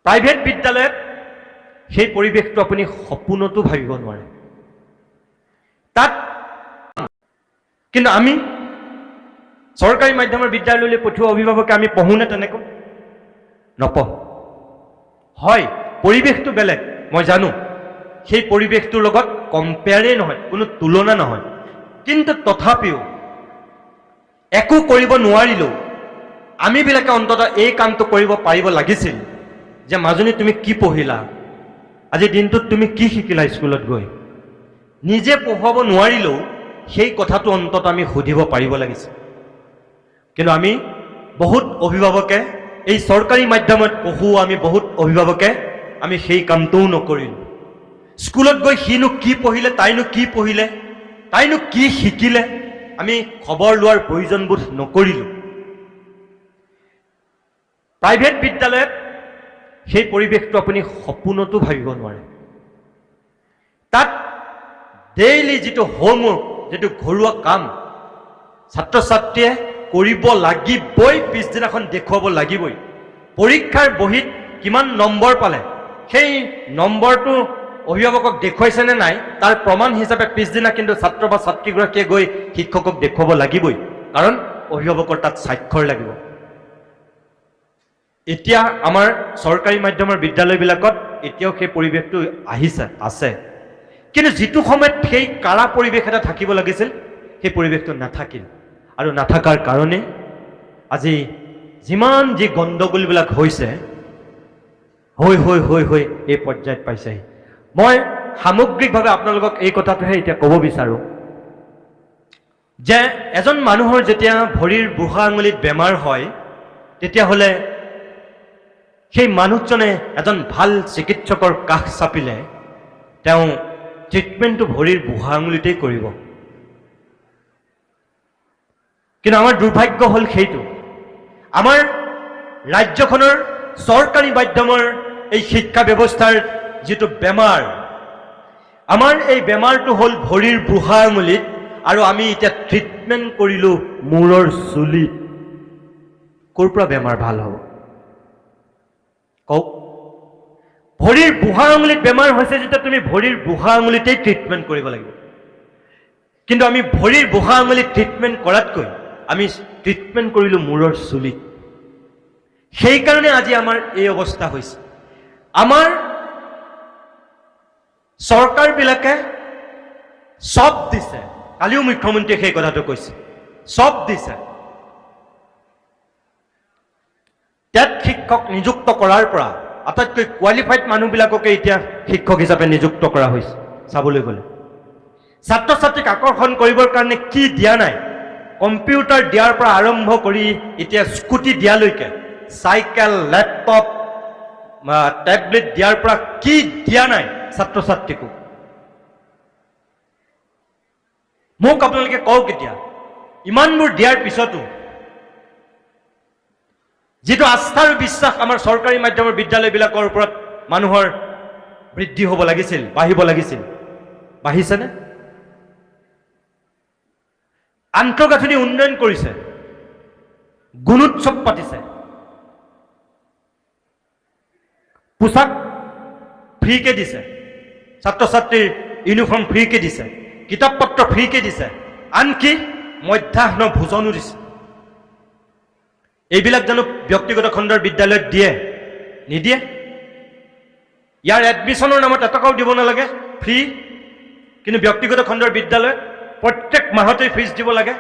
প্ৰাইভেট বিদ্যালয়ত সেই পৰিৱেশটো আপুনি সপোনতো ভাবিব নোৱাৰে। তাত কিন্তু আমি চৰকাৰী মাধ্যমৰ বিদ্যালয়লৈ পঠোৱা অভিভাৱকে আমি পঢ়োনে তেনেকৈ? নপঢ়ো। হয়, পৰিৱেশটো বেলেগ, মই জানো। সেই পৰিৱেশটোৰ লগত কম্পেয়াৰেই নহয়, কোনো তুলনা নহয়। কিন্তু তথাপিও একো কৰিব নোৱাৰিলেও আমিবিলাকে অন্ততঃ এই কামটো কৰিব পাৰিব লাগিছিল যে মাজনী, তুমি কি পঢ়িলা আজি দিনটোত, তুমি কি শিকিলা স্কুলত গৈ? নিজে পঢ়ুৱাব নোৱাৰিলেও সেই কথাটো অন্ততঃ আমি সুধিব পাৰিব লাগিছিল। কিন্তু আমি বহুত অভিভাৱকে, এই চৰকাৰী মাধ্যমত পঢ়োঁ আমি বহুত অভিভাৱকে আমি সেই কামটোও নকৰিলোঁ। স্কুলত গৈ সিনো কি পঢ়িলে, তাইনো কি পঢ়িলে, তাইনো কি শিকিলে, আমি খবৰ লোৱাৰ প্ৰয়োজনবোধ নকৰিলোঁ। প্ৰাইভেট বিদ্যালয়ত সেই পৰিৱেশটো আপুনি সপোনতো ভাবিব নোৱাৰে। তাত ডেইলি যিটো হোমৱৰ্ক, যিটো ঘৰুৱা কাম ছাত্ৰ ছাত্ৰীয়ে কৰিব লাগিবই, পিছদিনাখন দেখুৱাব লাগিবই। পৰীক্ষাৰ বহীত কিমান নম্বৰ পালে, সেই নম্বৰটো অভিভাৱকক দেখুৱাইছেনে নাই, তাৰ প্ৰমাণ হিচাপে পিছদিনা কিন্তু ছাত্ৰ বা ছাত্ৰীগৰাকীয়ে গৈ শিক্ষকক দেখুৱাব লাগিবই, কাৰণ অভিভাৱকৰ তাত স্বাক্ষৰ লাগিব। এতিয়া আমাৰ চৰকাৰী মাধ্যমৰ বিদ্যালয়বিলাকত এতিয়াও সেই পৰিৱেশটো আহিছে, আছে। কিন্তু যিটো সময়ত সেই কাৰা পৰিৱেশ এটা থাকিব লাগিছিল, সেই পৰিৱেশটো নাথাকিল। আৰু নাথাকাৰ কাৰণে আজি যিমান যি গণ্ডগোলবিলাক হৈছে, হৈ হৈ হৈ হৈ এই পৰ্যায়ত পাইছেহি। মই সামগ্ৰিকভাৱে আপোনালোকক এই কথাটোহে এতিয়া ক'ব বিচাৰোঁ যে এজন মানুহৰ যেতিয়া ভৰিৰ বুঢ়া আঙুলিত বেমাৰ হয়, তেতিয়াহ'লে সেই মানুহজনে এজন ভাল চিকিৎসকৰ কাষ চাপিলে তেওঁ ট্ৰিটমেণ্টটো ভৰিৰ বুঢ়া আঙুলিতেই কৰিব। কিন্তু আমাৰ দুৰ্ভাগ্য হ'ল সেইটো, আমাৰ ৰাজ্যখনৰ চৰকাৰী মাধ্যমৰ এই শিক্ষা ব্যৱস্থাৰ যিটো বেমাৰ, আমাৰ এই বেমাৰটো হ'ল ভৰিৰ বুঢ়া আঙুলিত আৰু আমি এতিয়া ট্ৰিটমেণ্ট কৰিলোঁ মূৰৰ চুলিত। ক'ৰ পৰা বেমাৰ ভাল হ'ব কওক? ভৰিৰ বুঢ়া আঙুলিত বেমাৰ হৈছে যেতিয়া তুমি ভৰিৰ বুঢ়া আঙুলিতেই ট্ৰিটমেণ্ট কৰিব লাগিব। কিন্তু আমি ভৰিৰ বুঢ়া আঙুলিত ট্ৰিটমেণ্ট কৰাতকৈ আমি ট্ৰিটমেণ্ট কৰিলোঁ মূৰৰ চুলিত। সেইকাৰণে আজি আমাৰ এই অৱস্থা হৈছে। আমাৰ চৰকাৰবিলাকে চব দিছে। কালিও মুখ্যমন্ত্ৰীয়ে সেই কথাটো কৈছে, চব দিছে। টেট শিক্ষক নিযুক্ত কৰাৰ পৰা আটাইতকৈ কোৱালিফাইড মানুহবিলাককে এতিয়া শিক্ষক হিচাপে নিযুক্ত কৰা হৈছে। চাবলৈ গ'লে ছাত্ৰ ছাত্ৰীক আকৰ্ষণ কৰিবৰ কাৰণে কি দিয়া নাই? কম্পিউটাৰ দিয়াৰ পৰা আৰম্ভ কৰি এতিয়া স্কুটি দিয়ালৈকে, চাইকেল, লেপটপ, টেবলেট দিয়াৰ পৰা কি দিয়া নাই ছাত্ৰ ছাত্ৰীকো? মোক আপোনালোকে কওক, এতিয়া ইমানবোৰ দিয়াৰ পিছতো যিটো আস্থা আৰু বিশ্বাস আমাৰ চৰকাৰী মাধ্যমৰ বিদ্যালয়বিলাকৰ ওপৰত মানুহৰ বৃদ্ধি হ'ব লাগিছিল, বাঢ়িব লাগিছিল, বাঢ়িছেনে? আন্তঃগাঁথনি উন্নয়ন কৰিছে, গুণোৎসৱ পাতিছে, পোচাক ফ্ৰীকে দিছে, ছাত্ৰ ছাত্ৰীৰ ইউনিফৰ্ম ফ্ৰীকে দিছে, কিতাপ পত্ৰ ফ্ৰীকে দিছে, আনকি মধ্যাহ্ন ভোজনো দিছে। এইবিলাক জানো ব্যক্তিগত খণ্ডৰ বিদ্যালয়ত দিয়ে? নিদিয়ে। ইয়াৰ এডমিশ্যনৰ নামত এটকাও দিব নালাগে, ফ্ৰী। কিন্তু ব্যক্তিগত খণ্ডৰ বিদ্যালয়ত প্ৰত্যেক মাহতেই ফিজ দিব লাগে।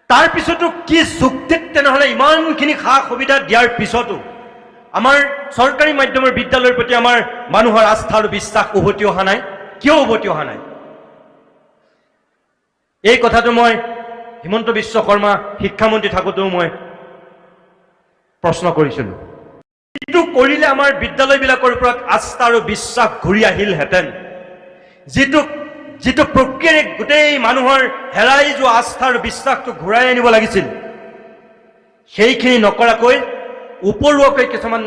তাৰপিছতো কি যুক্তিত তেনেহ'লে ইমানখিনি সা সুবিধা দিয়াৰ পিছতো আমাৰ চৰকাৰী মাধ্যমৰ বিদ্যালয়ৰ প্ৰতি আমাৰ মানুহৰ আস্থা আৰু বিশ্বাস উভতি অহা নাই? কিয় উভতি অহা নাই? এই কথাটো মই হিমন্ত বিশ্ব শৰ্মা শিক্ষামন্ত্ৰী থাকোঁতেও মই প্ৰশ্ন কৰিছিলোঁ। যিটো কৰিলে আমাৰ বিদ্যালয়বিলাকৰ ওপৰত আস্থা আৰু বিশ্বাস ঘূৰি আহিলহেঁতেন, যিটো যিটো প্ৰক্ৰিয়াৰে গোটেই মানুহৰ হেৰাই যোৱা আস্থা আৰু বিশ্বাসটো ঘূৰাই আনিব লাগিছিল, সেইখিনি নকৰাকৈ উপৰুৱাকৈ কিছুমান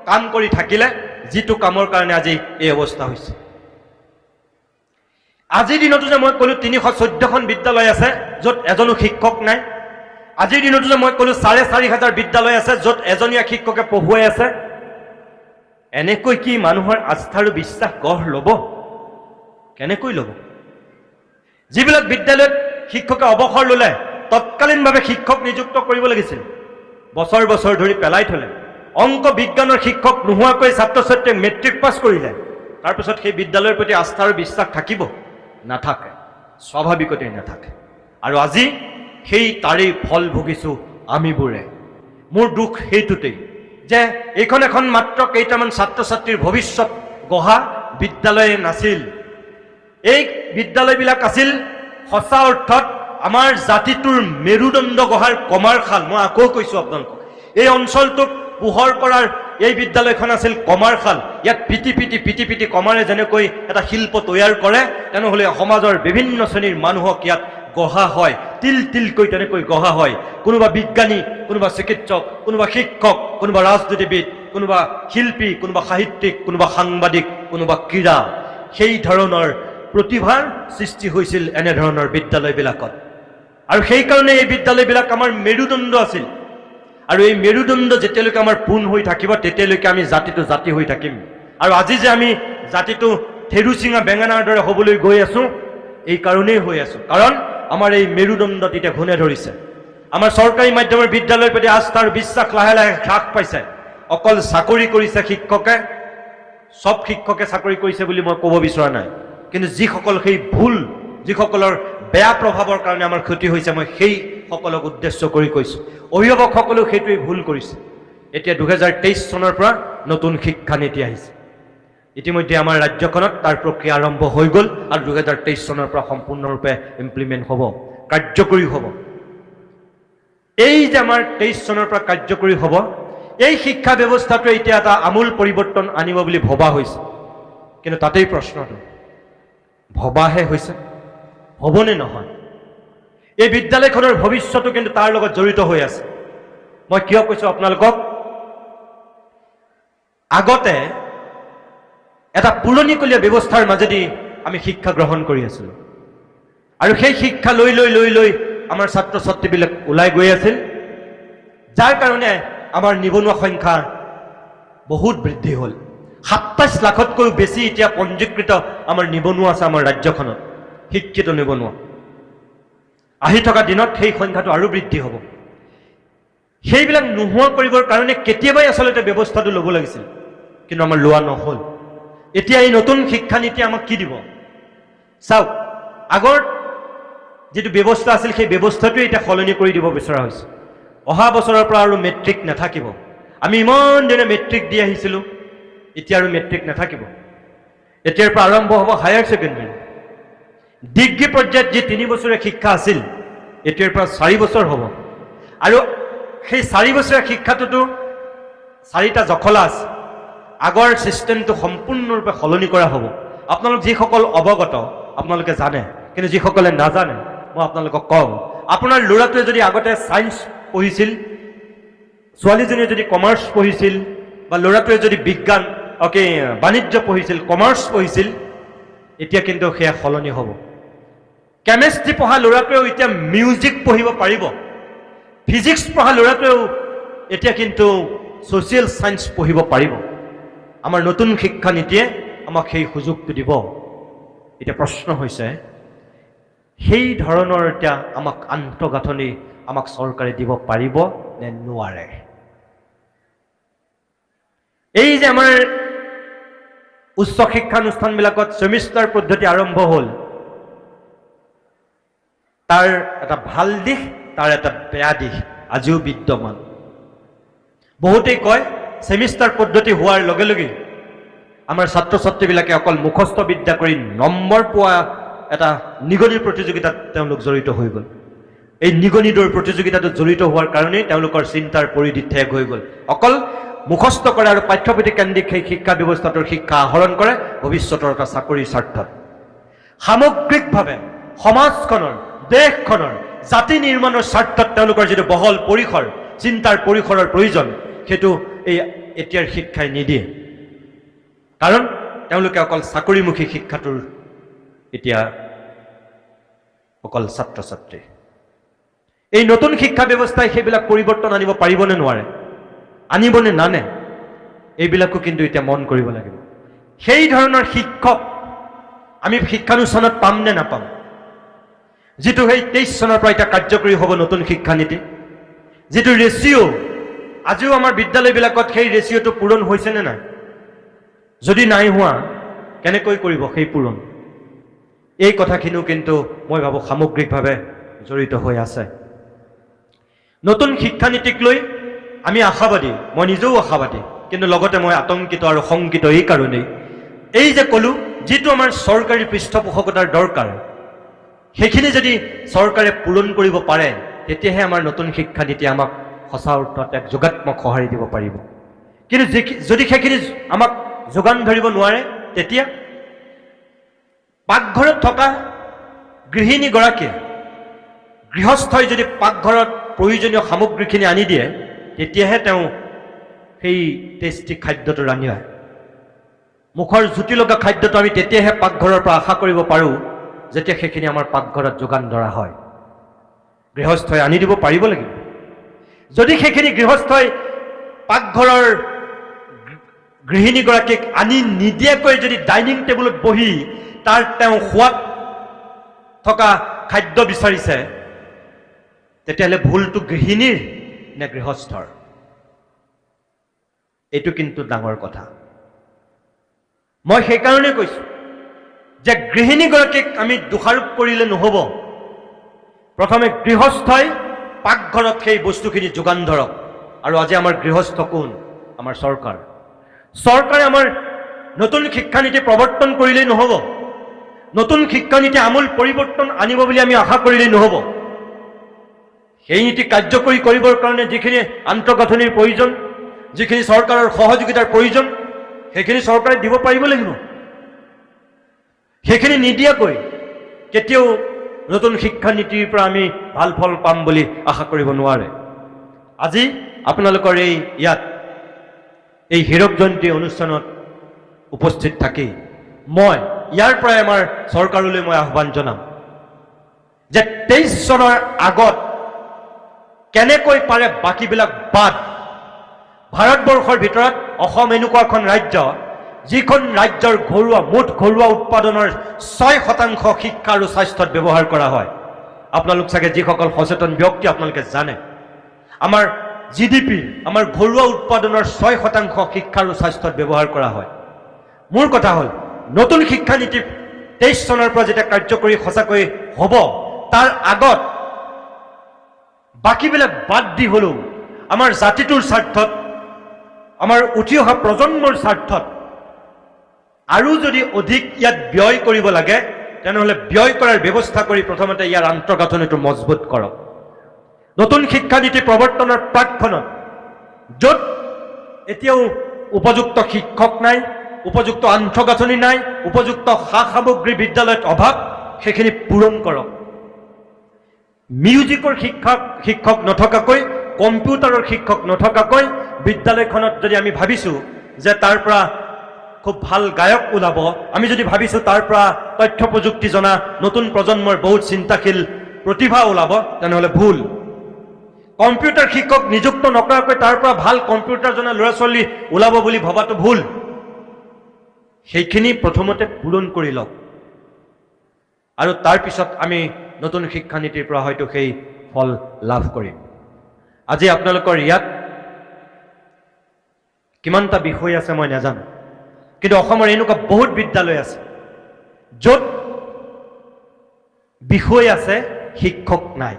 কাম কৰি থাকিলে, যিটো কামৰ কাৰণে আজি এই অৱস্থা হৈছে। আজিৰ দিনতো যে মই ক'লো 314খন বিদ্যালয় আছে য'ত এজনো শিক্ষক নাই, আজিৰ দিনতো যে মই ক'লো 4500 বিদ্যালয় আছে য'ত এজনীয়া শিক্ষকে পঢ়ুৱাই আছে, এনেকৈ কি মানুহৰ আস্থা আৰু বিশ্বাস গঢ় ল'ব? কেনেকৈ ল'ব? যিবিলাক বিদ্যালয়ত শিক্ষকে অৱসৰ ল'লে, তৎকালীনভাৱে শিক্ষক নিযুক্ত কৰিব লাগিছিল, বছৰ বছৰ ধৰি পেলাই থ'লে। অংক বিজ্ঞানৰ শিক্ষক নোহোৱাকৈ ছাত্ৰ ছাত্ৰীয়ে মেট্ৰিক পাছ কৰিলে। তাৰপিছত সেই বিদ্যালয়ৰ প্ৰতি আস্থা আৰু বিশ্বাস থাকিব? নাথাকে, স্বাভাৱিকতেই নাথাকে। আৰু আজি সেই তাৰেই ফল ভুগিছোঁ আমিবোৰে। মোৰ দুখ সেইটোতেই যে এইখন এখন মাত্ৰ কেইটামান ছাত্ৰ ছাত্ৰীৰ ভৱিষ্যত গঢ়া বিদ্যালয়ে নাছিল। এই বিদ্যালয়বিলাক আছিল সঁচা অৰ্থত আমাৰ জাতিটোৰ মেৰুদণ্ড গঢ়াৰ কমাৰশাল। মই আকৌ কৈছোঁ আপোনালোকক, এই অঞ্চলটোক পোহৰ কৰাৰ এই বিদ্যালয়খন আছিল কমাৰশাল। ইয়াত পিটি পিটি পিটি পিটি কমাৰে যেনেকৈ এটা শিল্প তৈয়াৰ কৰে, তেনেহ'লে সমাজৰ বিভিন্ন শ্ৰেণীৰ মানুহক ইয়াত গঢ়া হয়, তিল তিলকৈ তেনেকৈ গঢ়া হয়। কোনোবা বিজ্ঞানী, কোনোবা চিকিৎসক, কোনোবা শিক্ষক, কোনোবা ৰাজনীতিবিদ, কোনোবা শিল্পী, কোনোবা সাহিত্যিক, কোনোবা সাংবাদিক, কোনোবা ক্ৰীড়া, সেই ধৰণৰ প্ৰতিভাৰ সৃষ্টি হৈছিল এনেধৰণৰ বিদ্যালয়বিলাকত। আৰু সেইকাৰণে এই বিদ্যালয়বিলাক আমাৰ মেৰুদণ্ড আছিল। আৰু এই মেৰুদণ্ড যেতিয়ালৈকে আমাৰ পোন হৈ থাকিব, তেতিয়ালৈকে আমি জাতিটো জাতি হৈ থাকিম। আৰু আজি যে আমি জাতিটো থেৰুচিঙা বেঙেনাৰ দৰে হ'বলৈ গৈ আছোঁ, এই কাৰণেই হৈ আছোঁ, কাৰণ আমাৰ এই মেৰুদণ্ড তেতিয়া ঘূণে ধৰিছে। আমাৰ চৰকাৰী মাধ্যমৰ বিদ্যালয়ৰ প্ৰতি আস্থা আৰু বিশ্বাস লাহে লাহে হ্ৰাস পাইছে। অকল চাকৰি কৰিছে শিক্ষকে, চব শিক্ষকে চাকৰি কৰিছে বুলি মই ক'ব বিচৰা নাই, কিন্তু যিসকল সেই ভুল, যিসকলৰ বেয়া প্ৰভাৱৰ কাৰণে আমাৰ ক্ষতি হৈছে, মই সেইসকলক উদ্দেশ্য কৰি কৈছোঁ। অভিভাৱকসকলেও সেইটোৱেই ভুল কৰিছে। এতিয়া 2023 চনৰ পৰা নতুন শিক্ষানীতি আহিছে। ইতিমধ্যে আমাৰ ৰাজ্যখনত তাৰ প্ৰক্ৰিয়া আৰম্ভ হৈ গ'ল আৰু 2023 চনৰ পৰা সম্পূৰ্ণৰূপে ইমপ্লিমেণ্ট হ'ব, কাৰ্যকৰী হ'ব। এই যে আমাৰ 23 চনৰ পৰা কাৰ্যকৰী হ'ব, এই শিক্ষা ব্যৱস্থাটোৱে এতিয়া এটা আমূল পৰিৱৰ্তন আনিব বুলি ভবা হৈছে। কিন্তু তাতেই প্ৰশ্নটো, ভবাহে হৈছে, হ'বনে নহয়? এই বিদ্যালয়খনৰ ভৱিষ্যতো কিন্তু তাৰ লগত জড়িত হৈ আছে। মই কিয় কৈছোঁ আপোনালোকক, আগতে এটা পুৰণিকলীয়া ব্যৱস্থাৰ মাজেদি আমি শিক্ষা গ্ৰহণ কৰি আছিলোঁ আৰু সেই শিক্ষা লৈ লৈ লৈ লৈ আমাৰ ছাত্ৰ ছাত্ৰীবিলাক ওলাই গৈ আছিল, যাৰ কাৰণে আমাৰ নিবনুৱা সংখ্যা বহুত বৃদ্ধি হ'ল। 27 লাখতকৈও বেছি এতিয়া পঞ্জীকৃত আমাৰ নিবনুৱা আছে আমাৰ ৰাজ্যখনত, শিক্ষিত নিবনুৱা। আহি থকা দিনত সেই সংখ্যাটো আৰু বৃদ্ধি হ'ব। সেইবিলাক নোহোৱা কৰিবৰ কাৰণে কেতিয়াবাই আচলতে ব্যৱস্থাটো ল'ব লাগিছিল, কিন্তু আমাৰ লোৱা নহ'ল। এতিয়া এই নতুন শিক্ষানীতিয়ে আমাক কি দিব চাওক। আগৰ যিটো ব্যৱস্থা আছিল, সেই ব্যৱস্থাটোৱে এতিয়া সলনি কৰি দিব বিচৰা হৈছে। অহা বছৰৰ পৰা আৰু মেট্ৰিক নাথাকিব। আমি ইমান দিনে মেট্ৰিক দি আহিছিলোঁ, এতিয়া আৰু মেট্ৰিক নাথাকিব। এতিয়াৰ পৰা আৰম্ভ হ'ব হায়াৰ ছেকেণ্ডেৰী। ডিগ্ৰী পৰ্যায়ত যি 3 বছৰীয়া শিক্ষা আছিল, এতিয়াৰ পৰা 4 বছৰ হ'ব। আৰু সেই 4 বছৰীয়া শিক্ষাটোতো চাৰিটা জখলা আছে। আগৰ ছিষ্টেমটো সম্পূৰ্ণৰূপে সলনি কৰা হ'ব। আপোনালোক যিসকল অৱগত, আপোনালোকে জানে, কিন্তু যিসকলে নাজানে, মই আপোনালোকক কওঁ, আপোনাৰ ল'ৰাটোৱে যদি আগতে ছায়েন্স পঢ়িছিল, ছোৱালীজনীয়ে যদি কমাৰ্চ পঢ়িছিল বা ল'ৰাটোৱে যদি বিজ্ঞান, অ'কে, বাণিজ্য পঢ়িছিল, কমাৰ্চ পঢ়িছিল, এতিয়া কিন্তু সেয়া সলনি হ'ব। কেমেষ্ট্ৰি পঢ়া ল'ৰাটোৱেও এতিয়া মিউজিক পঢ়িব পাৰিব। ফিজিক্স পঢ়া ল'ৰাটোৱেও এতিয়া কিন্তু ছ'চিয়েল ছায়েন্স পঢ়িব পাৰিব। আমাৰ নতুন শিক্ষানীতিয়ে আমাক সেই সুযোগটো দিব। এতিয়া প্ৰশ্ন হৈছে, সেই ধৰণৰ এতিয়া আমাক আন্তঃগাঁথনি আমাক চৰকাৰে দিব পাৰিব নে নোৱাৰে? এই যে আমাৰ উচ্চ শিক্ষানুষ্ঠানবিলাকত ছেমিষ্টাৰ পদ্ধতি আৰম্ভ হ'ল, তাৰ এটা ভাল দিশ, তাৰ এটা বেয়া দিশ আজিও বিদ্যমান। বহুতেই কয়, ছেমিষ্টাৰ পদ্ধতি হোৱাৰ লগে লগে আমাৰ ছাত্ৰ ছাত্ৰীবিলাকে অকল মুখস্থ বিদ্যা কৰি নম্বৰ পোৱা এটা নিগনিৰ প্ৰতিযোগিতাত তেওঁলোক জড়িত হৈ গ'ল। এই নিগনি দৌৰ প্ৰতিযোগিতাটোত জড়িত হোৱাৰ কাৰণেই তেওঁলোকৰ চিন্তাৰ পৰিধি ঠেক হৈ গ'ল। অকল মুখস্থ কৰে আৰু পাঠ্যপুথি কেন্দ্ৰিক সেই শিক্ষা ব্যৱস্থাটোৰ শিক্ষা আহৰণ কৰে ভৱিষ্যতৰ এটা চাকৰিৰ স্বাৰ্থত। সামগ্ৰিকভাৱে সমাজখনৰ, দেশখনৰ, জাতি নিৰ্মাণৰ স্বাৰ্থত তেওঁলোকৰ যিটো বহল পৰিসৰ, চিন্তাৰ পৰিসৰৰ প্ৰয়োজন, সেইটো এই এতিয়াৰ শিক্ষাই নিদিয়ে। কাৰণ তেওঁলোকে অকল চাকৰিমুখী শিক্ষাটোৰ এতিয়া অকল ছাত্ৰ ছাত্ৰী। এই নতুন শিক্ষা ব্যৱস্থাই সেইবিলাক পৰিৱৰ্তন আনিব পাৰিবনে নোৱাৰে, আনিবনে নানে, এইবিলাকো কিন্তু এতিয়া মন কৰিব লাগিব। সেই ধৰণৰ শিক্ষক আমি শিক্ষানুষ্ঠানত পাম নে নাপাম? যিটো সেই 23 চনৰ পৰা এতিয়া কাৰ্যকৰী হ'ব নতুন শিক্ষানীতি, যিটো ৰেচিঅ', আজিও আমাৰ বিদ্যালয়বিলাকত সেই ৰেচিঅ'টো পূৰণ হৈছেনে নাই? যদি নাই হোৱা, কেনেকৈ কৰিব সেই পূৰণ? এই কথাখিনিও কিন্তু মই ভাবোঁ সামগ্ৰিকভাৱে জড়িত হৈ আছে। নতুন শিক্ষানীতিক লৈ আমি আশাবাদী, মই নিজেও আশাবাদী, কিন্তু লগতে মই আতংকিত আৰু শংকিত এই কাৰণেই, এই যে ক'লো, যিটো আমাৰ চৰকাৰী পৃষ্ঠপোষকতাৰ দৰকাৰ, সেইখিনি যদি চৰকাৰে পূৰণ কৰিব পাৰে, তেতিয়াহে আমাৰ নতুন শিক্ষানীতি আমাক সঁচা অৰ্থত এক যোগাত্মক সঁহাৰি দিব পাৰিব। কিন্তু যদি সেইখিনি আমাক যোগান ধৰিব নোৱাৰে, তেতিয়া পাকঘৰত থকা গৃহিণীগৰাকীয়ে, গৃহস্থই যদি পাকঘৰত প্ৰয়োজনীয় সামগ্ৰীখিনি আনি দিয়ে, তেতিয়াহে তেওঁ সেই টেষ্টি খাদ্যটো ৰান্ধি হয়। মুখৰ জুতি লগা খাদ্যটো আমি তেতিয়াহে পাকঘৰৰ পৰা আশা কৰিব পাৰোঁ, যেতিয়া সেইখিনি আমাৰ পাকঘৰত যোগান ধৰা হয়। গৃহস্থই আনি দিব পাৰিব লাগিব। যদি সেইখিনি গৃহস্থই পাকঘৰৰ গৃহিণীগৰাকীক আনি নিদিয়াকৈ যদি ডাইনিং টেবুলত বহি তাৰ তেওঁ সোৱাদ থকা খাদ্য বিচাৰিছে, তেতিয়াহ'লে ভুলটো গৃহিণীৰ নে গৃহস্থৰ? এইটো কিন্তু ডাঙৰ কথা। মই সেইকাৰণে কৈছোঁ যে গৃহিণীগৰাকীক আমি দোষাৰোপ কৰিলে নহ'ব। প্ৰথমে গৃহস্থই পাকঘৰত সেই বস্তুখিনি যোগান ধৰক। আৰু আজি আমাৰ গৃহস্থ কোন? আমাৰ চৰকাৰ। চৰকাৰে আমাৰ নতুন শিক্ষানীতি প্ৰৱৰ্তন কৰিলেই নহ'ব, নতুন শিক্ষানীতি আমূল পৰিৱৰ্তন আনিব বুলি আমি আশা কৰিলেই নহ'ব। সেই নীতি কাৰ্যকৰী কৰিবৰ কাৰণে যিখিনি আন্তঃগাঁথনিৰ প্ৰয়োজন, যিখিনি চৰকাৰৰ সহযোগিতাৰ প্ৰয়োজন, সেইখিনি চৰকাৰে দিব পাৰিব লাগিব। সেইখিনি নিদিয়াকৈ কেতিয়াও নতুন শিক্ষানীতিৰ পৰা আমি ভাল ফল পাম বুলি আশা কৰিব নোৱাৰে। আজি আপোনালোকৰ এই ইয়াত এই হীৰক জয়ন্তী অনুষ্ঠানত উপস্থিত থাকি মই ইয়াৰ পৰাই আমাৰ চৰকাৰলৈ মই আহ্বান জনাম যে 23 চনৰ আগত কেনেকৈ পাৰে, বাকীবিলাক বাদ, ভাৰতবৰ্ষৰ ভিতৰত অসম এনেকুৱা এখন ৰাজ্য যিখন ৰাজ্যৰ মুঠ ঘৰুৱা উৎপাদনৰ 6% শিক্ষা আৰু স্বাস্থ্যত ব্যৱহাৰ কৰা হয়। আপোনালোক চাগে যিসকল সচেতন ব্যক্তি, আপোনালোকে জানে, আমাৰ জিডিপিৰ, আমাৰ ঘৰুৱা উৎপাদনৰ 6% শিক্ষা আৰু স্বাস্থ্যত ব্যৱহাৰ কৰা হয়। মোৰ কথা হ'ল, নতুন শিক্ষানীতি 23 চনৰ পৰা যেতিয়া কাৰ্যকৰী সঁচাকৈ হ'ব, তাৰ আগত বাকীবিলাক বাদ দি হ'লেও আমাৰ জাতিটোৰ স্বাৰ্থত, আমাৰ উঠি অহা প্ৰজন্মৰ স্বাৰ্থত আৰু যদি অধিক ইয়াত ব্যয় কৰিব লাগে, তেনেহ'লে ব্যয় কৰাৰ ব্যৱস্থা কৰি প্ৰথমতে ইয়াৰ আন্তঃগাঁথনিটো মজবুত কৰক। নতুন শিক্ষানীতি প্ৰৱৰ্তনৰ প্ৰাকক্ষণত য'ত এতিয়াও উপযুক্ত শিক্ষক নাই, উপযুক্ত আন্তঃগাঁথনি নাই, উপযুক্ত সা সামগ্ৰী বিদ্যালয়ত অভাৱ, সেইখিনি পূৰণ কৰক। মিউজিকৰ শিক্ষক নথকাকৈ, কম্পিউটাৰৰ শিক্ষক নথকাকৈ বিদ্যালয়খনত যদি আমি ভাবিছোঁ যে তাৰ পৰা খুব ভাল গায়ক ওলাব, আমি যদি ভাবিছোঁ তাৰ পৰা তথ্য প্ৰযুক্তি জনা নতুন প্ৰজন্মৰ বহুত চিন্তাশীল প্ৰতিভা ওলাব, তেনেহ'লে ভুল। কম্পিউটাৰ শিক্ষক নিযুক্ত নকৰাকৈ তাৰ পৰা ভাল কম্পিউটাৰ জনা ল'ৰা ছোৱালী ওলাব বুলি ভবাটো ভুল। সেইখিনি প্ৰথমতে পূৰণ কৰি লওক আৰু তাৰপিছত আমি নতুন শিক্ষানীতিৰ পৰা হয়তো সেই ফল লাভ কৰিম। আজি আপোনালোকৰ ইয়াত কিমানটা বিষয় আছে মই নাজানো, কিন্তু অসমৰ এনেকুৱা বহুত বিদ্যালয় আছে য'ত বিষয় আছে, শিক্ষক নাই।